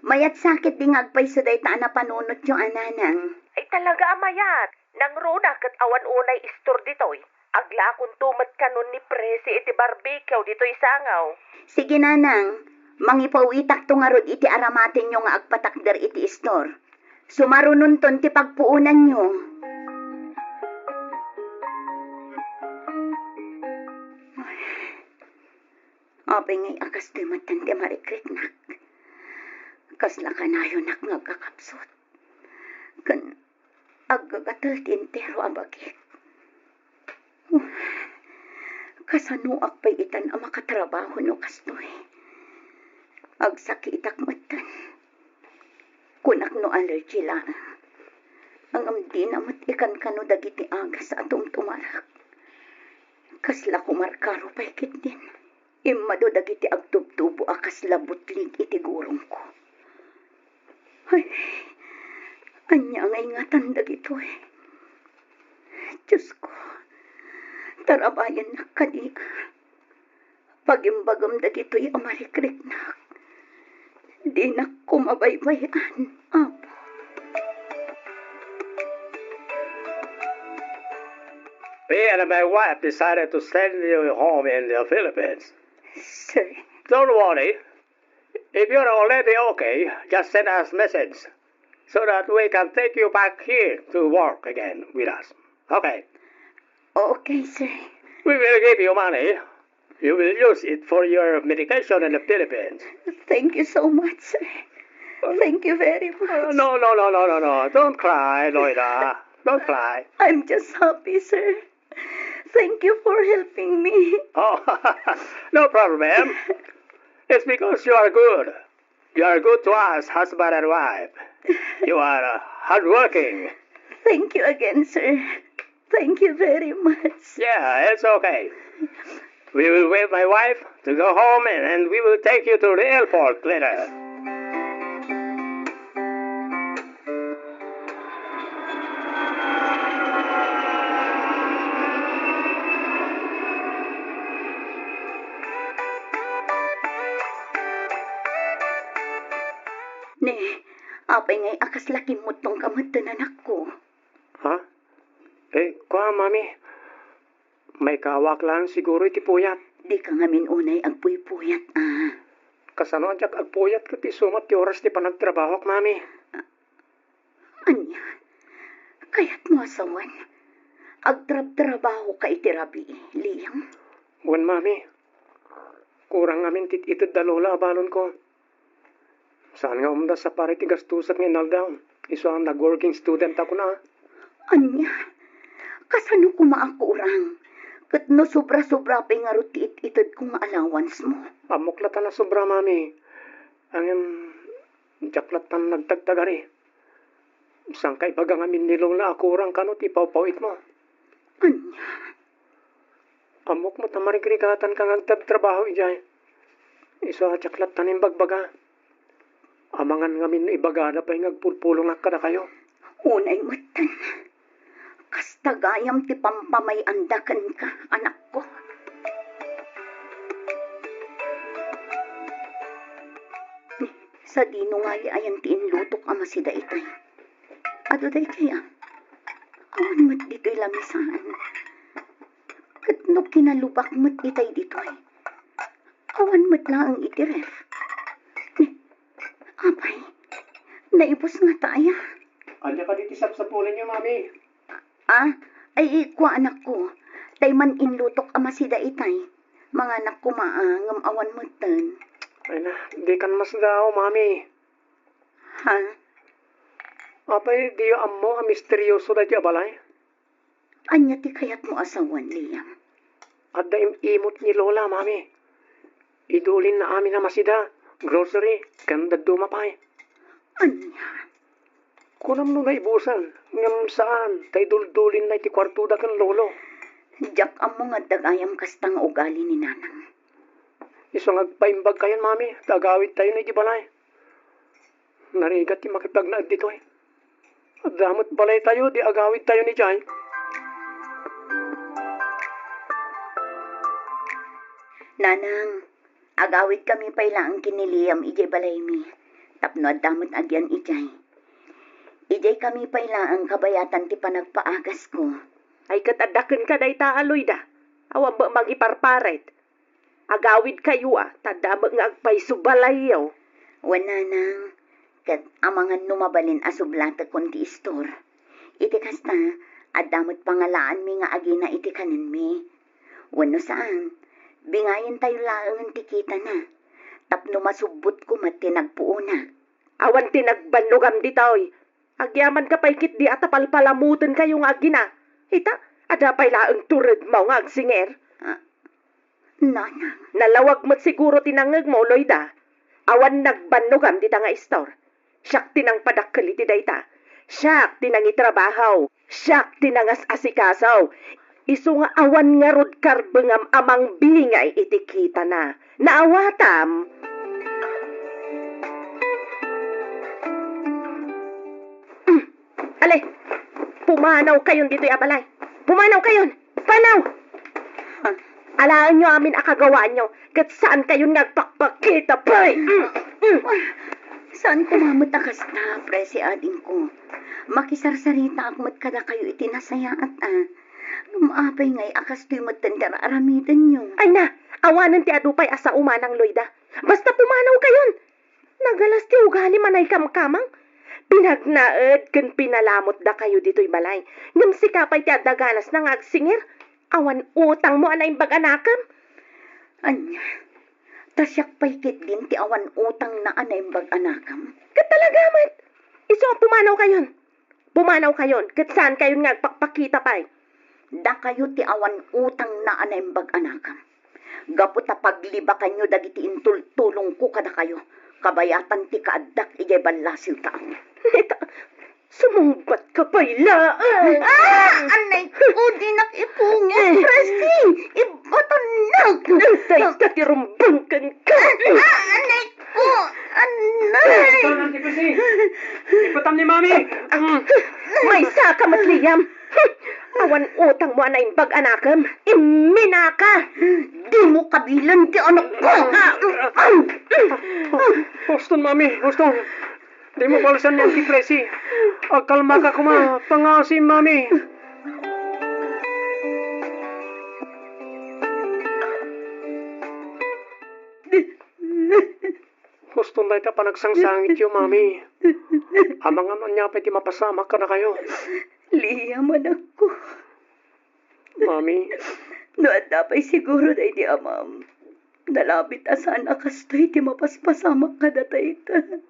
Mayat sa ketdi nga agpayso dayta a napanunotyo a, Nanang. Ay, talaga a mayat. Nangruna ket awan unay istor ditoy. Aglakonto met kanon ni Presi iti barbecue ditoy sango. Sige, Nanang. Mangipaw-itakto ngarud iti aramatenyo nga agpatakder iti istor. Sumarunonton ti pagpuonanyo. Apay ngay a kastoy metten ti marikriknak? Kasla kanayonak nga agkakapsut ken aggagatel ti entero a bagik. Kasanoak pay itan a makatrabaho no kastoy? Agsakitak metten. Kunak no allergy laeng. Ngem dina met ikankano dagiti agas a tumtumarak. Kasla kumarkaro pay ketdin. Immado dagiti agtubtubo a kasla butlig iti gurongko. Ay, ania nga ingatan dagitoy? Diosko, tarabayennak kadi. Pagimbagam dagitoy a marikriknak. Dinak koma baybay-an, Apo. Me and my wife decided to send you home in the Philippines. Sir. Don't worry. If you're already okay, just send us message so that we can take you back here to work again with us. Okay. Okay, sir. We will give you money. You will use it for your medication in the Philippines. Thank you so much, sir. Thank you very much. Uh, no, no, no, no, no, no. Don't cry, Loida. Don't cry. I'm just happy, sir. Thank you for helping me. Oh, no problem. It's because you are good. You are good to us, husband and wife. You are, uh, hardworking. Thank you again, sir. Thank you very much. Yeah, it's okay. We will wait my wife to go home and, and we will take you to the airport later. Ne, apay ngay a kasla kimmuttongka met, anakko? Ha? Eh, kua, Mami. Maikawak laeng siguro iti puyat. Dika ngamin unay agpuypuyat, a. Kasano a diak agpuyat ket isu met ti oras ti panagtrabahok, Mami? Ania? Kayatmo a sawen? Agtrabtrabahoka iti rabii, Liam? Wen, Mami. Kurang ngamin ti ited da Lola a balonko. Saan nga umdas a para iti gastusak nga inaldaw. Isu a nag-working student a kuna. Ania? Kasano koma a kurang? Ket no sobra-sobra pay ngarud ti it-itedko nga allowance mo? Ammok latta a sobra, Mami. Ngem, diak latta nagtagtagari. Saan ka ibaga ngamin ni Lola a kurang kano ti ipawpaw-itmo? Ania? Ammok met a marigrigatanka nga agtrabtrabaho idiay. Isu a diak latta imbagbaga. Amangan ngamin no ibagada pay nga agpulpulongak kadakayo. Unay metten. Kasta gayam ti pampamay-anda kenka, anakko. Sadino ngarud ayan ti inlutok a masida itay? Adu daytoy, a. Awan met ditoy lamisaan. Ket no kinalubak met itay ditoy, awan met laeng iti ref. Ni, apay, naibus ngata aya? Ania kadi ti sapsapulanyo, Mami? Ah, ay, kua, anakko. Tay man inlutok a masida itay. Manganak koma, a, ngem awan metten. Ay na, dikan masdaaw, Mami. Ha? Apay, diyo ammo a misterioso daytoy a balay? Ania ti kayatmo a sawen, Liam? Adda im-imot ni Lola, Mami. Idulinna amin a masida, grocery, ken dadduma pay. Ania? Kunam no naibusan, ngem saan, ta iduldulinna iti kuartoda ken Lolo. Diak ammo nga adda gayam kasta nga ugali ni Nanang. Isu nga agpaimbagkayon, Mami, ta agawidtayon iti balay. Narigat ti makipagnaed ditoy. Adda met balaytayo, di agawidtayon idiay. Nanang, agawidkami pay laeng ken ni Liam idiay balaymi, tapno adda met agian idiay. Idiaykami pay laeng kabayatan ti panagpaagasko. Ay, ket adda kenka dayta a Loida. Awan met mangiparparit. Agawidkayo a, ta adda met nga agpayso balayyo. Wen, Nanang, ket amangan no mabalin a sublatekkon ti istor. Iti kasta, adda met pangalaanmi nga agina iti kanenmi. Wenno saan, bingayentayo laengen ti kitana, tapno masubbotko met ti nagpuona. Awan ti nagbannogam ditoy. Agyamankami pay ketdi a ta palpalamotenkayo nga agina. Ita, adda pay laeng turedmo nga agsinger. Ah, Nanang. Nalawag met siguro ti nangngegmo, Loida. Awan nagbannogam dita nga istor. Siak ti nangpadakkel iti dayta. Siak ti nangitrabaho. Siak ti nangas-asikaso. Isu nga awan ngarud karbengam a mangbingay iti kitana. Naawatam? Mm. Ale, pumanaw kayon ditoy a balay. Pumanaw kayon! Panaw! Alaenyo amin a kagawaanyo, ket saan kayon nga agpakpakita pay! Mm, mm. Saan ko mamet a kasta, Presi, adingko. Makisarsaritaak met kadakayo iti nasayaat, a. Ngem apay ngay a kastoy metten ti ar-aramidenyo? Ay na, awanen ti adu pay a sao, Manang Loida. Basta pumanaw kayon! Nagalas ti ugalim a naikamkamang. Pinagnaed ken pinalamot dakayo ditoy balay. Ngem sika pay ti adda ganasna nga agsingir. Awan utangmo a naimbag a nakem. Ania? Ta siak pay ketdin ti awan utangna a naimbag a nakem? Ket talaga met. Isu a pumanaw kayon. Pumanaw kayon, ket saan kayon nga agpakpakita pay. Dakayo ti awan utangna a naimbag a nakem. Gapu ta paglibakanyo dagiti intultulongko kadakayo, kabayatan ti kaaddak idiay ballasiw ta. Neta, sumungbat ka pay laeng. Ah! Anay ko, dinak ipungit, Presi! Ibatan na! Dayta ti rumbeng kenka! Ah! Anay ko! Anay! Ito, Auntie Presi! Ipatam ni Mami! Mm. Maysa ka met, Liam! Awan utangmo a naimbag a nakem! Imminaka! Dimo kabilen ti anakko! Huston, Mami! Huston! Dimo balsen ni Auntie Presi. Agkalmaka koma. Pangaasim, Mami. Huston dayta panagsangsangityo, Mami. Amangan ania pay ti mapasamak kadakayo. Liam, anakko. Mami. No adda pay siguro daydi amam, nalabit a saan a kastoy ti mapaspasamak kadatayta.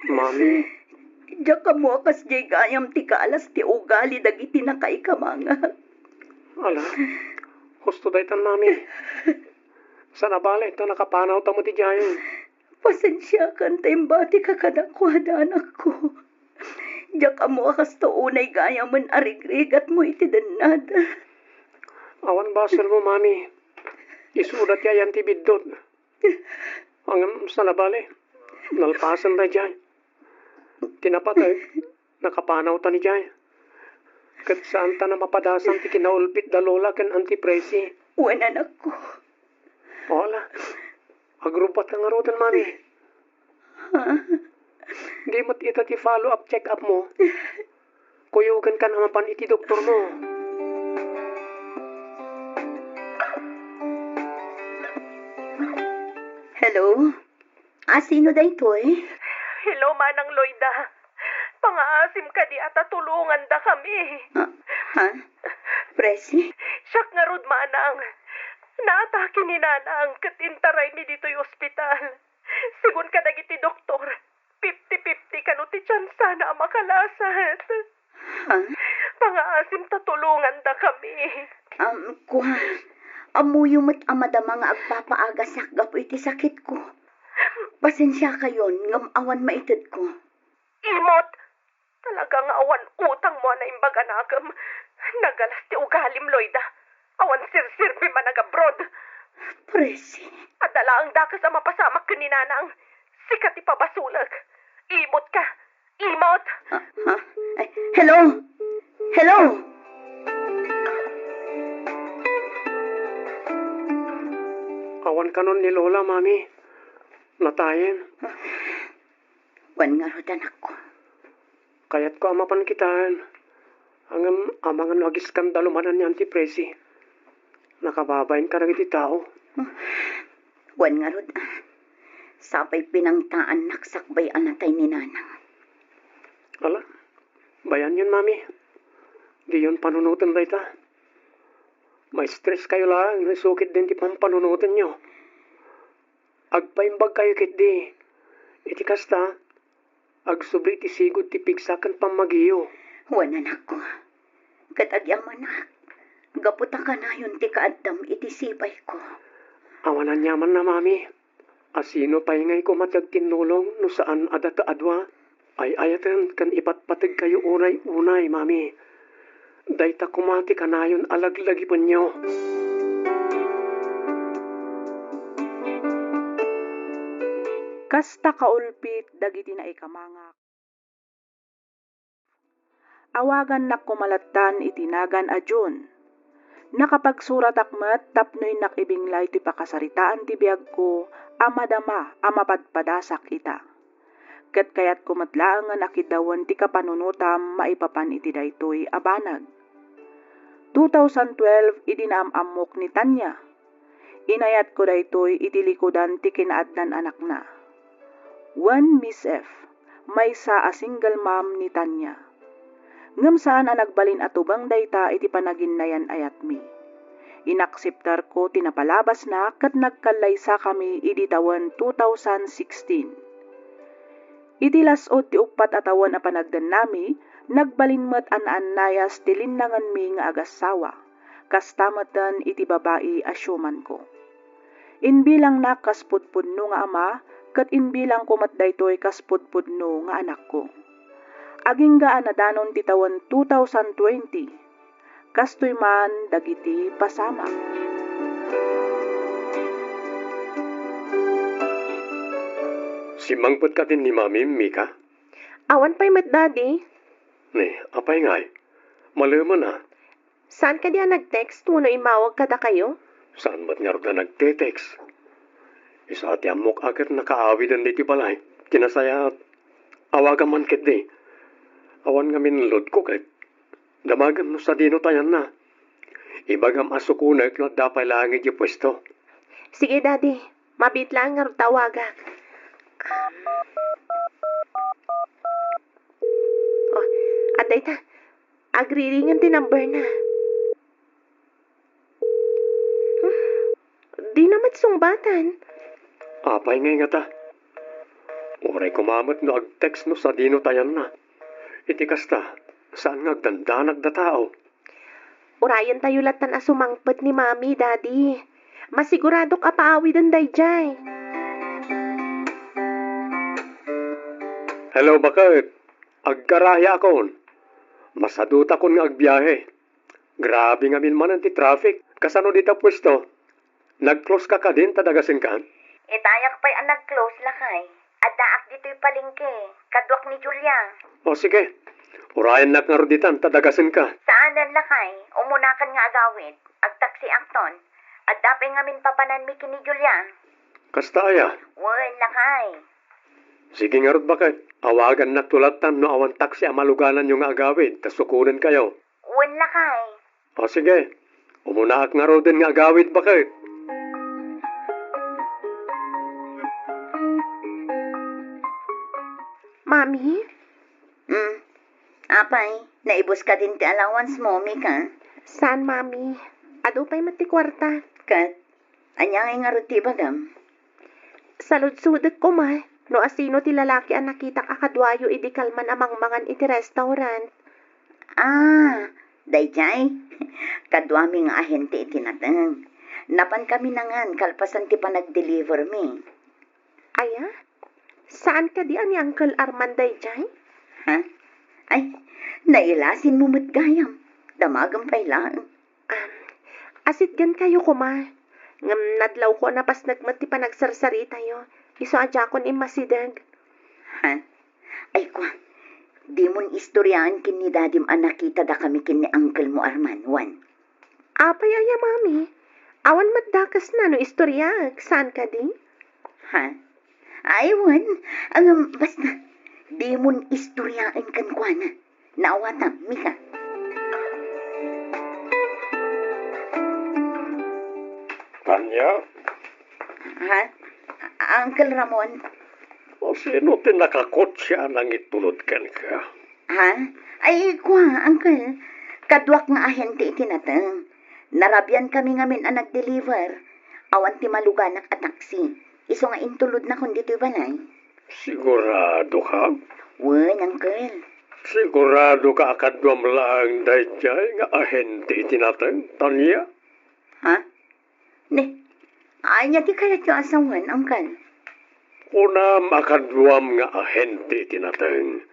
Mami. Diak ammo a kasdiay gayam ti kaalas ti ugali dagiti nakaikamangak. Ala, husto daytan, Mami. Saan a bale ta nakapanawta met idiay. Pasensiakan ta imbatika kadakuada, anakko. Diak ammo a kasta unay gayamen a rigrigatmo iti dennada. Awan baselmo, Mami. Isuda ti ayan ti biddut. Ngem saan a bale, nalpasen daydiay. Ti napateg, nakapanawtan idiay. Ket saanta a mapadasan ti kinaulbit da Lola ken Auntie Presi. Wen, anakko. Wala. Agrubbuatka ngaruden, Mami. Ha? Di met ita ti follow-up check-up mo. Kuyogenkan a mapan iti doktor mo. Hello? A, sino daytoy? Hello, Manang Loida. Pangaasim kadi a ta tulongandakami. Ah, ha? Presi? Siak ngarud, Manang. Naatake ni Nanang ket intaraymi ditoy ospital. Segun kadagiti doktor, fifty fifty kano ti tiansana a makalasat. Ha? Pangaasim ta tulongandakami. Um, kua, ammoyo met a madama nga agpapaagasak gapu iti sakitko. Pasensiakayon ngem awan maitedko. Imot! Talaga nga awan utangmo a naimbag a nakem. Nagalas ti ugalim, Loida. Awan serserbim a nag-abroad. Presi. Adda laeng dakes a mapasamak ken ni Nanang. Sika ti pabasolek. Imot ka. Imot! Ah, ah. Ay, hello? Hello? Awan kanon ni Lola, Mami. Natayen. Wen ngarud, anakko. Kayatko a mapan kitaen. Ngem amangan no agiskandalo manen ni Auntie Presi. Nakababain kadagiti tao. Wen ngarud, a. Sapay pinangtaannak sakbay a natay ni Nanang. Ala, bayanyon, Mami. Diyon panunoten dayta. Maistreskayo laeng no isu ketdin ti pampanunotenyo. Agpaimbagkayo ketdi. Iti kasta, agsubli ti sigud ti pigsa ken pammagiyo. Wen, anakko. Ket agyamanak, gapu ta kanayon ti kaaddam iti sipayko. Awan aniamanna, Mami. A sino pay ngay koma ti agtinnulong no saan a data a dua? Ay-ayaten ken ipatpateg kayo unay-unay, Mami. Dayta koma ti kanayon a laglagipenyo. Kasta kaulpit dagiti naikamangak. Awagannak koma lattan iti nagan a June. Nakapagsuratak met tapno innak ibinglay ti pakasaritaan ti biagko a madama a mapadpadasak ita. Ket kayatko met laengen a kiddawen ti kapanunotam maipapan iti daytoy a banag. Two thousand twelve idi naam-ammok ni Tanya. Inayatko daytoy iti likudan ti kinaaddan anakna. Wen Miss F, maysa a single mom ni Tanya. Ngem saan a nagbalin a tubeng dayta iti panaginnayan-ayatmi. Inakseptarko ti napalabasna ket nagkallaysakami idi tawen two thousand sixteen. Iti las-ud ti uppat a tawen a panagdennami, nagbalin met a naannayas ti linnangenmi nga agassawa. Kasta metten iti babai a siumanko. Imbilangnak kas pudpudno nga ama, ket imbilangko met daytoy kas pudpudno nga anakko. Agingga a nadanon ti tawen two thousand twenty, kastoy man dagiti pasamak. Simmangpet kadin ni Mami, Mika? Awan pay met, Daddy. Ni, apay ngay? Malemen a. Saan kadi a nag-text wenno immawag kadakayo? Saan met ngarud a nagte-text? Isu a ti ammok a ket nakaawiden ditoy balay. Ti nasayaat, awagam man ketdi. Awan ngamin loadko ket damagem no sadino tayanna. Ibagam a sukonek no adda pay laeng idiay puesto. Sige, Daddy. Mabiit laeng ngarud ta awagak. Oh, adda ita. Agriringen ti number na. Hmm, dina met sungbatan. Apay ngay ngata? Uray koma met no ag-text no sadino tayanna. Iti kasta, saan nga agdandanag da tao. Urayentayo lattan a sumangpet ni Mami, Daddy. Masiguradok a paawiden daydiay. Hello, baket. Agkaraya akon. Masadutakon nga agbiahe. Grabe ngamin manen ti traffic. Kasano dita puesto? Nag-close ka kadin ta dagasenkan? Itayak pay a nag-close, lakay. Addaak ditoy palengke, kaduak ni Julia. O, sige. Urayennak ngarud ditan ta dagasenka. Saanen, lakay. Umunakan nga agawid. Agtaksiakton. Adda pay ngamin papananmi ken ni Julia. Kasta aya? Wen, lakay. Sige ngarud, baket. Awagannakto lattan no awan taksi a malugananyo nga agawid, ta sukonenkayo. Wen, lakay. O, sige. Umunaak ngaruden nga agawid, baket. Mami? Hmm. Apay, naibus kadin ti allowance mo, Mika? Saan, Mami. Adu pay met ti kuarta. Ket, ania ngay ngarud ti ibagam? Saludsodek koma no asino ti lalaki a nakitak a kaduayo idi kalman a mangmangan iti restaurant. Ah, daydiay? Kaduami nga ahente iti nateng. Napankami nangan kalpasan ti panagdelivermi. Aya? Saan kadi a ni Uncle Arman daydiay? Ha? Ay, nailasinmo met gayam. Damagem pay laeng. Um, asitgenkayo koma. Ngem nadlawko a napasnek met ti panagsarsaritayo. Isu a diakon immasideg. Ha? Ay, kua, dimon istoriaen ken ni dadim a nakitada kami ken ni uncle mo Arman, wen? Apay aya, Mami? Awan met dakesna no istoriaek, saan kadi? Ha? Ay, wen, ngem basta, dimon istoriaen kenkuana. Naawatam, Mika. Tanya? Ha? Uncle Ramon? O sino ti nakakotse a nangitulod kenka? Ha? Ay, kua, Uncle. Kaduak nga ahente iti nateng. Narabian kami ngamin a nag-deliver. Awan ti maluganak a taksi. Isu nga intulodnakon ditoy balay. Sigurado ka? Wen, Uncle. Siguradoka a kaduam laeng daydiay nga ahente iti nateng, Tanya? Ha? Ne, ania ti kayatyo a sawen, Uncle? Kunam a kaduam nga ahente iti nateng.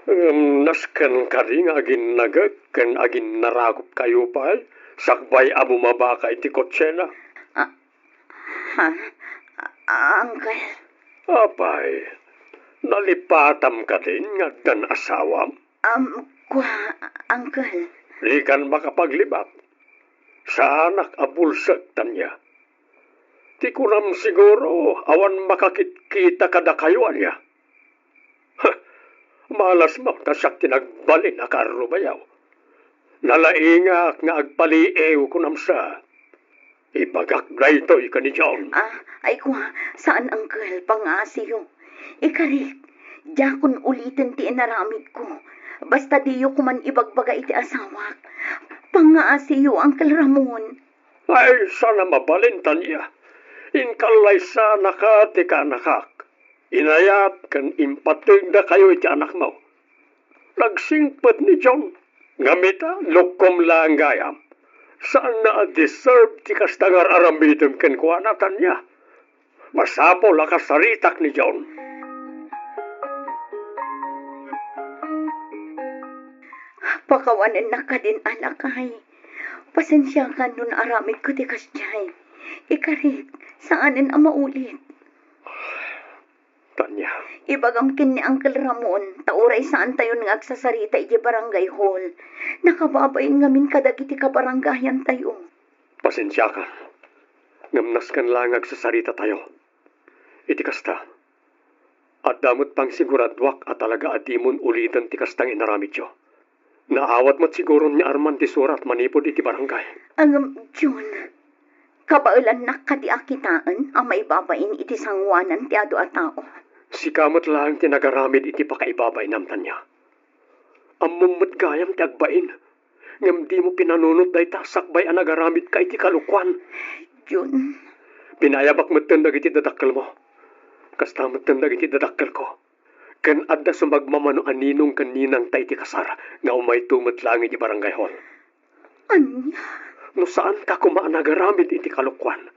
Ngem nasken kadi nga aginnagek ken aginnaragupkayo pay sakbay a bumabaka iti kotsena? Ah, ha? Ah, Uncle? Apay, nalipatam kadin nga addan asawam? Um, kua, Uncle. Dikan makapaglibak. Saanak a bulsek, Tanya. Ti kunam siguro, awan makakitkita kadakayo, ania? Ha! Malasmo ta siak ti nagbalin a kaarrubayo. Nalaingak nga agpaliiw kunam sa. Ibagak daytoy ken ni John. Ah, ay kua, saan, Uncle, pangaasiyo. Ikarik, diakon uliten ti inaramidko. Basta diyo koman ibagbaga iti asawak. Pangaasiyo, Uncle Ramon. Ay, saan a mabalin, Tanya. Inkallaysanaka ti kaanakak. Inayat ken impategdakayo iti anakmo. Nagsingpet ni John. Ngem ita, lukkom laeng gayam. Saanna a deserve ti kasta nga ar-aramidem kenkuana, Tanya. Masapul a kasaritak ni John. Pakawanennak kadin, lakay. Pasensiakan no naaramidko ti kasdiay. Ikarik, saanen a maulit. Tanya. Ibagam ken ni Uncle Ramon, ta uray saantayon nga agsasarita idiay barangay hall. Nakababain ngamin kadagiti kabarangayantayo. Pasensiakan. Ngem nasken laeng nga agsasaritatayo. Iti kasta, adda met pangsiguraduak a talaga a dimon uliten ti kasta nga inaramidyo. Naawat met siguron ni Arman ti surat manipud iti barangay. Ngem, Jun, kabaelannak kadi a kitaen a maibabain iti sangoanan ti adu a tao? Sika met laeng ti nagaramid iti pakaibabainam, Tanya. Ammom met gayam ti agbain, ngem dimo pinanunot dayta sakbay a nagaramidka iti kalokuan. Jun. Pinaayabak metten dagiti dadakkelmo. Kasta metten dagiti dadakkelko. Ken adda sumagmamano a ninong ken ninangta iti kasar nga umayto met laeng iti barangay hall. Ania? No saanka koma a nagaramid iti kalokuan,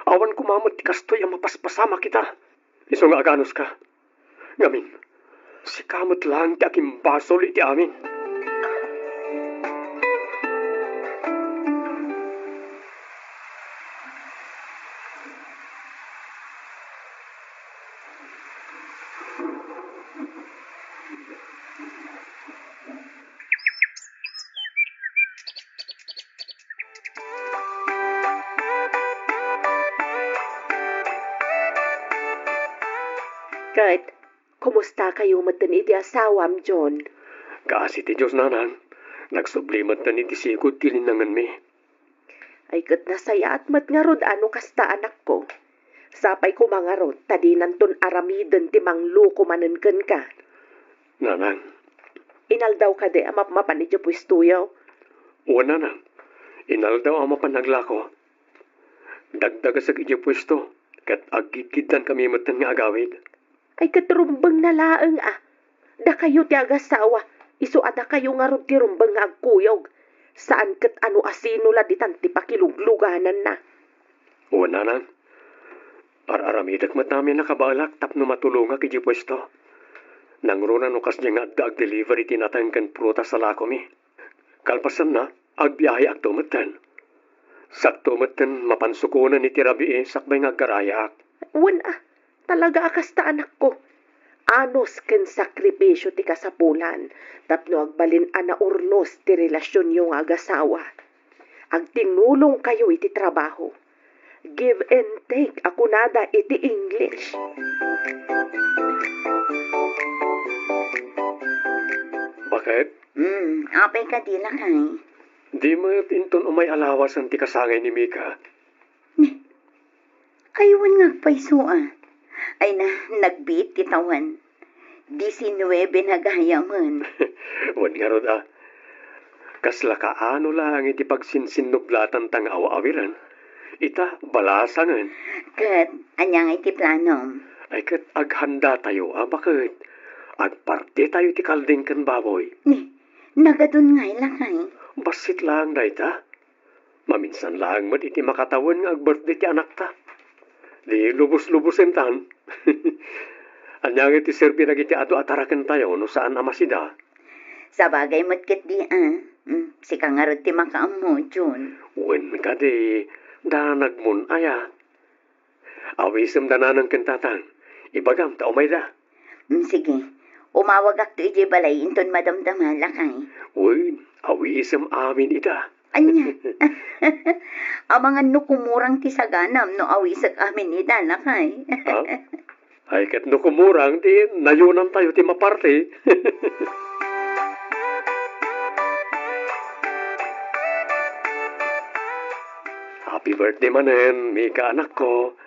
awan koma met ti kastoy a mapaspasamak ita. Isu nga aganuska. Ngamin, sika met laeng ti agimbasol iti amin. Ket, kumustakayo metten iti asawam, John? Kaasi ti Dios, nanang. Nagsubli metten iti sigud ti linnangenmi. Ay, ket nasayaat met ngarud a no kasta, anakko. Sapay koma ngarud ta dinanton aramiden ti mangloko manen kenka. Nanang. Inaldaw kadi a mapmapan idiay puestoyo? Wen, nanang. Inaldaw a mapan aglako. Dagdagasek idiay puesto, ket aggidgiddankami metten nga agawid. Ay, ket rumbengna laeng a. Dakayo ti agasawa, isu a dakayo ngarud ti rumbeng nga agkuyog. Saan ket a no asino la ditan ti pakiluglugananna. Wen, nanang. Ar-aramidek met amin a kabaelak tapno matulongak idiay puesto. Nangruna no kasdiay nga adda agdeliver iti nateng ken prutas a lakomi. Kalpasanna, agbiaheakto metten. Sakto metten mapan sukonen iti rabii sakbay nga aggarayaak. Wen a, talaga a kasta, anakko. Anus ken sakripisio ti kasapulan tapno agbalin a naurnos ti relasionyo nga agasawa. Agtinulongkayo iti trabaho. Give and take a kunada iti English. Baket? Hmm, apay kadi, lakay? Di met inton umay a lawasen ti kasangay ni Mika. Ni, ay, wen nga agpayso a. Ay na, nagbiit ti tawen. Disinnuebe na gayamen. Wen ngarud a. Kasla kaano laeng iti pagsinsinnublatan ta nga aw-awiren. Ita, balasangen. Ket, ania nga iti planom? Ay, ket aghanda tayo a baket. Agpartitayo iti kalding ken baboy. Ni, nagadun ngay, lakay. Bassit laeng dayta. Maminsan laeng met iti makatawen nga agbirthday ti anakta. Di lubos-lubosentan. Ania nga iti serbi dagiti adu a tarakentayo no saan a masida? Sabagay met ketdi a. Mm, sika ngarud ti makaammo, Jun. Wen kadi, danagmon aya. Awisem da nanang ken tatang. Ibagam ta umayda. Mm, sige. Umawagakto idiay balay inton madamdama, lakay. Wen, awisem amin ita. Ania? Amangan no kumurang ti saganam no awisek amin ita, lakay. Ah? Ay, ket no kumurang, ti nayonantayo ti maparti. Happy birthday manen, Mika, anakko.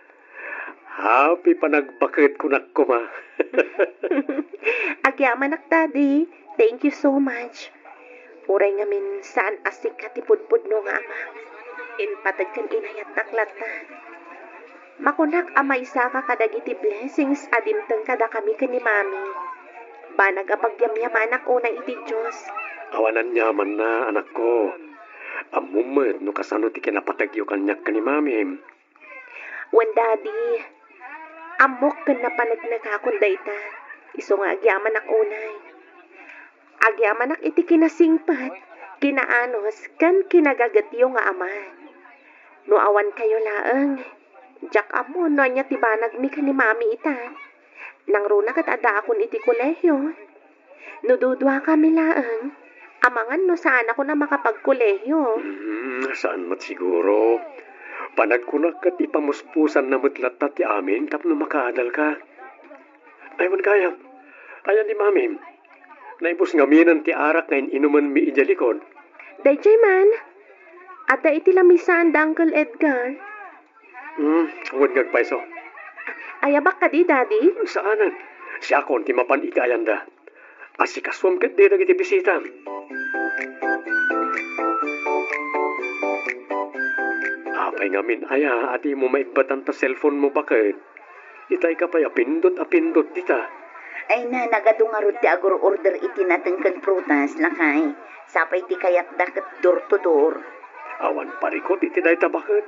Happy panagbaket kunak koma. Agyamanak, Daddy. Thank you so much. Uray ngamin saan a sika ti pudpudno nga ama. Impateg ken inayatnak latta. Makunak a maysaka kadagiti blessings a dimteng kadakami ken ni Mami. Banag a pagyamyamanak unay iti Dios. Awan aniamanna, anakko. Ammom met no kasano ti kinapategyo kaniak ken ni Mami. Wen, Daddy, ammok ken napanegnagakon dayta, isu nga agyamanak unay. Agyamanak iti kinasingpet, kinaanus, ken kinagagetyo nga ama. No awan kayo laeng, diak ammo no ania ti banagmi ken ni Mami ita. Nangruna ket addaakon iti kolehio. No duduakami laeng, amangan no saanakon a makapagkolehio. Hmm, saan met siguro. Panagkunak ket ipamuspusanna met latta ti amin tapno makaadalka. Ay, wen gayam. Ayan ni Mami. Naibus ngaminen ti arak nga in-inumenmi idiay likod. Daydiay man. Adda iti lamisaan da Uncle Edgar. Hmm, wen nga agpayso. Ayabak kadi, Daddy? Saanen. Siakon ti mapan iti ayanda. Asikasuam ketdi dagiti bisita. Apay ngamin aya a dimo maibbatan ta cellphone mo baket? Itay ka pay a pindot a pindot dita. Ay na, nagadu ngarud ti agur-order iti nateng ken prutas, lakay. Sapay ti kayatda ket door to door. Awan parikut iti dayta baket.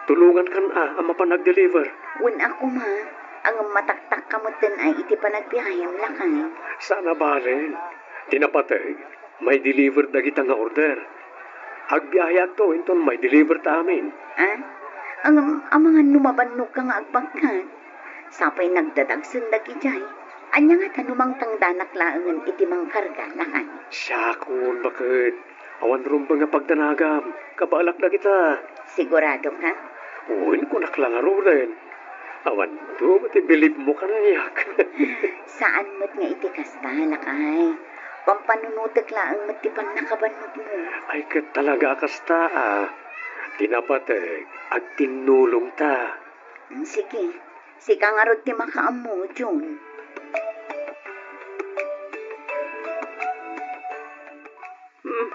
Tulongankan a, a mapan ag-deliver. Wen a koma, ngem mataktakka metten ay iti panagbiahem, lakay. Saan a bale. Ti napateg, mai-deliver dagita nga order. Agbiaheakto inton mai-deliver ta amin. Ah? Ngem amangan no mabannogka nga agbangkat. Sapay nagdadagsen dagidiay. Ania ngata no mangtangdanak laengen iti mangkarga, lakay? Siakon, baket. Awan rumbeng a pagdanagam. Kabaelak dagita. Sigurado ka? Wen, kunak la ngaruden. Awan, duma ti bilib mo kaniak. Saan met nga iti kasta, lakay. Pampanunotek laeng met ti pannakabannogmo. Ay, ket talaga a kasta, a. Ti napateg, agtinnulongta. Mm, sige. Sika ngarud ti makaammo, Jun. Hmm,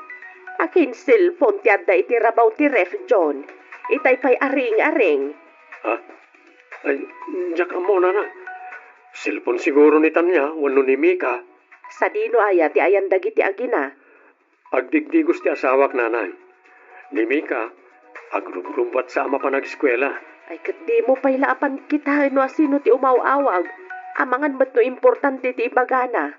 akin cellphone ti adda iti rabaw ti ref, John. Itay pay a ring-a-ring. Ha? Ay, diak ammo, nana. Cellphone siguro ni Tanya wenno ni Mika. Sadino aya ti ayan dagiti agina? Agdigdigos ti asawak, nanang. Ni Mika, agrugrubbuatsa a mapan ageskuela. Ay, ket dimo pay la a pankitaen no asino ti umaw-awag. Amangan met no importante ti ibagana.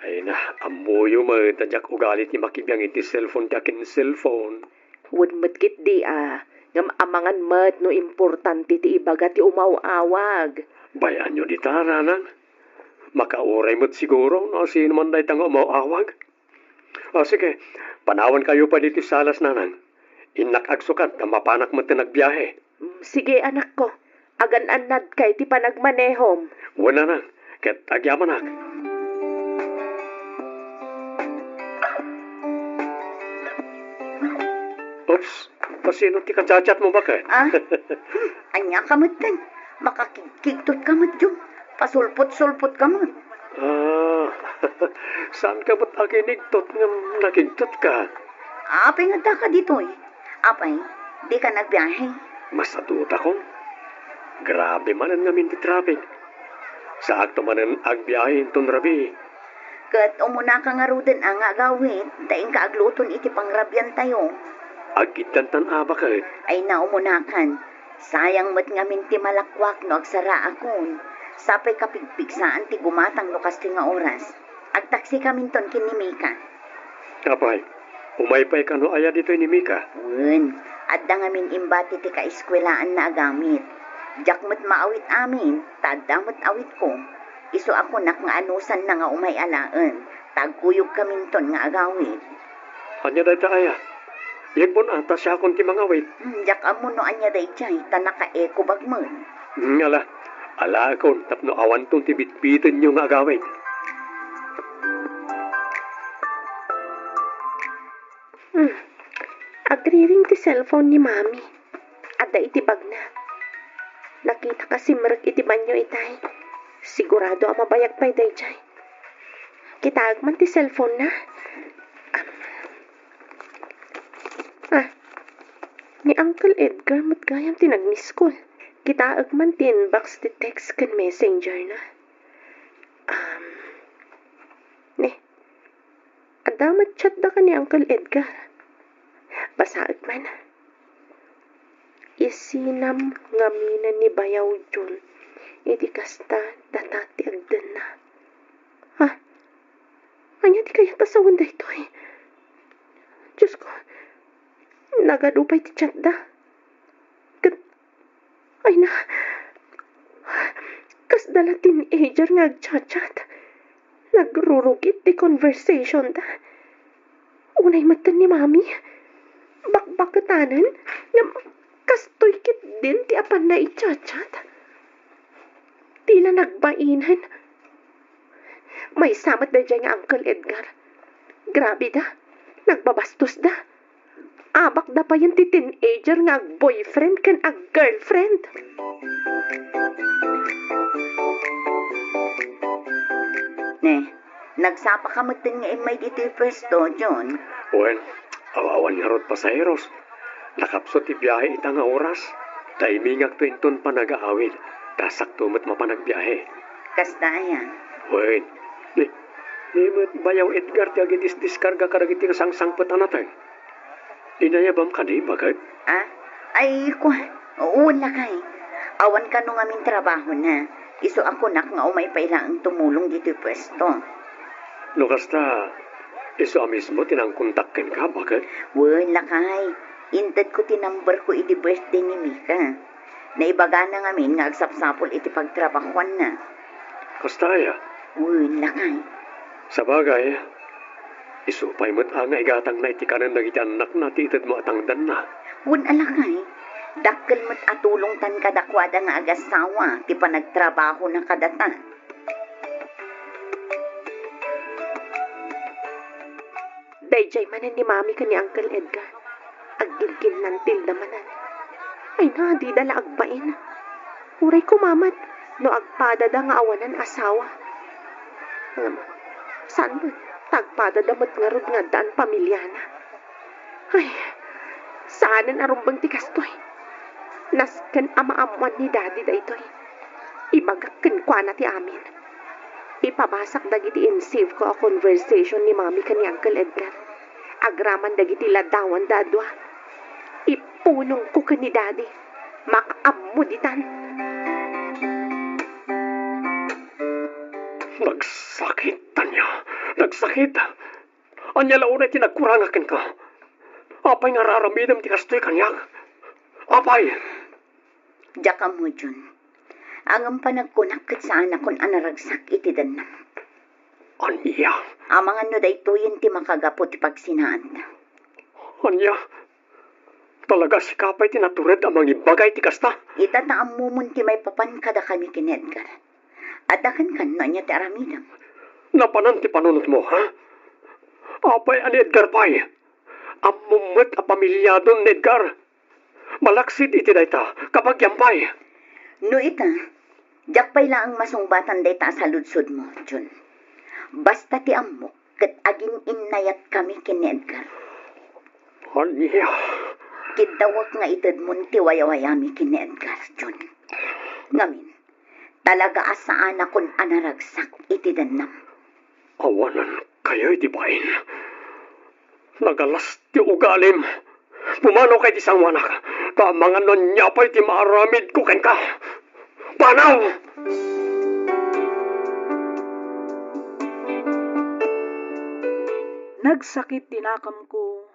Ay na, ammoyo met a diak ugali ti makibiang iti cellphone ti akin cellphone. Wen met ketdi a, ngem amangan met no importante ti ibaga ti umaw-awag. Bay-anyo dita, nanang. Makauray met siguro no asino man dayta nga umaw-awag. O, sige, panawankayo pay ditoy salas, nanang. Innak agsukat ta mapanak metten agbiahe. Mm, sige, anakko. Agan-annadka iti panagmanehom. Wen, nanang, ket agyamanak. Oops, kasino ti kachat-chat mo, baket? Ah? Hmm, ania ka metten? Makakigkigtot ka met, Jun. Pasulpot-sulpot ka met. Ah, saan ka met aginigtot ngem nagigtot ka? Apay nga adda ka ditoy? Apay, di ka nagbiahe? Masadutakon. Grabe manen ngamin ti traffic. Saakto manen agbiahe inton rabii. Ket umunaka ngaruden a nga agawid, ta inka agluton iti pangrabiantayo. Agiddantan a baket. Ay, naumunakan. Sayang met ngamin ti malakuak no agsaraakon. Sapay kapigpigsaan ti gumatang no kastoy nga oras. Agtaksikaminton ken ni Mika. Apay, umay pay kano aya ditoy ni Mika? Wen, adda ngamin imbati ti kaeskuelaanna a gamit. Diak met maawit amin, ta adda met awitko. Isu a kunak nga anusanna nga umay alaen, ta agkuyogkaminton nga agawid. Ania dayta aya? Yebbon a ta siakon ti mangawit. Hmm, diak ammo no ania daydiay, ta naka-echo bag met. Hmm, ala, alaekon tapno awanton ti bitbitenyo nga agawid. Hmm. Agriring ti cellphone ni Mami. Adda iti bagna. Nakitak a simrek iti banio itay. Sigurado a mabayag pay daydiay. Kitaek man ti cellphone na. Ah, ni Uncle Edgar met gayam ti nag-miss call. Kitaek man ti inbox ti text ken messenger na. Um, ne, adda met chat da ken ni Uncle Edgar. Basaek man. Isinam ngamin ni Bayaw Jun iti kasta data ti agdenna. Ha? Ania ti kayat a sawen daytoy? Diyos ko, nagadu pay ti chat da. Ket, ay na, kasda la teenager nga agchat-chat. Nagrurugit ti conversation da. Unay metten ni Mami. Bakbaketanen, ngem kastoy ketdin ti apanna i-chat-chat. Dila nagbainen. Maysa met daydiay nga Uncle Edgar. Grabe da. Nagbabastos da. Abak da payen ti teenager nga ag-boyfriend ken ag-girlfriend. Ne, nagsapa ka metten nga immay ditoy pwesto, John? Wen, awan ngarud pasaheros. Nakapsut ti biahe ita nga oras. Timingakto inton panagaawid. Ta sakto met mapan agbiahe. Kasta aya? Wen, ni, ni met Bayaw Edgar ti agidisdiskarga kadagiti nasangsangpet a nateng. Inayabam kadi, baket? Ah? Ay, kua, wen lakay. Awan kano ngamin trabahona. Isu a kunak nga umay pay laeng tumulong ditoy pwesto. No kasta, isu a mismo ti nangkontak kenka, baket? Wen lakay. Intedko ti numberko iti birthday ni Mika. Naibagana ngamin nga agsapsapul iti pagtrabahuanna. Kasta aya? Wen lakay. Sabagay, isu pay met a nga igatangna iti kanen dagiti annakna ti itedmo a tangdanna. Wen a lakay, dakkel met a tulongtan kadakuada nga agasawa ti panagtrabahona kadata. Daydiay manen ni Mami ken ni Uncle Edgar. Agginginnantilda manen. Ay na, dida la agbain. Uray koma met no agpadada nga awanan asawa. Ngem, saan met ta agpadada met ngarud nga addaan pamiliana. Ay, saanen a rumbeng ti kastoy. Nasken a maammoan ni Daddy daytoy. Ibagak kenkuana ti amin. Ipabasak dagiti in-save ko a conversation ni Mami ken ni Uncle Edgar. Agraman dagiti ladawanda a dua. Ipulongko ken ni Daddy. Makaammo ditan. Nagsakit, Tanya. Nagsakit. Ania la unay ti nagkurangak kenka? Apay nga ar-aramidem ti kastoy kaniak? Apay? Diak ammo, Jun. Ngem panagkunak ket saanakon a naragsak iti dennam. Ania? Amangan no daytoyen ti makagapu ti pagsinaanta. Ania? Talaga sika pay ti natured a mangibaga iti kasta? Ita ta ammomon ti maipapan kadakami ken ni Edgar. Adda kenka no ania ti aramidem. Napanan ti panunotmo, ha? Apay a ni Edgar pay? Ammom met a pamiliadon ni Edgar. Malaksid iti dayta, kabagian pay. No ita, diak pay laeng masungbatan dayta a saludsodmo, Jun. Basta ti ammok, ket agin-innayatkami ken ni Edgar. Ania? Kiddawek nga itedmon ti wayawayami ken ni Edgar, Jun. Ngamin, Talaga a saanakon a naragsak iti dennam. Awanankayo iti bain. Nagalas ti ugalim. Pumanawka iti sangoanak, ta amangan no ania pay ti maaramidko kenka. Panaw! Nagsakit ti nakamko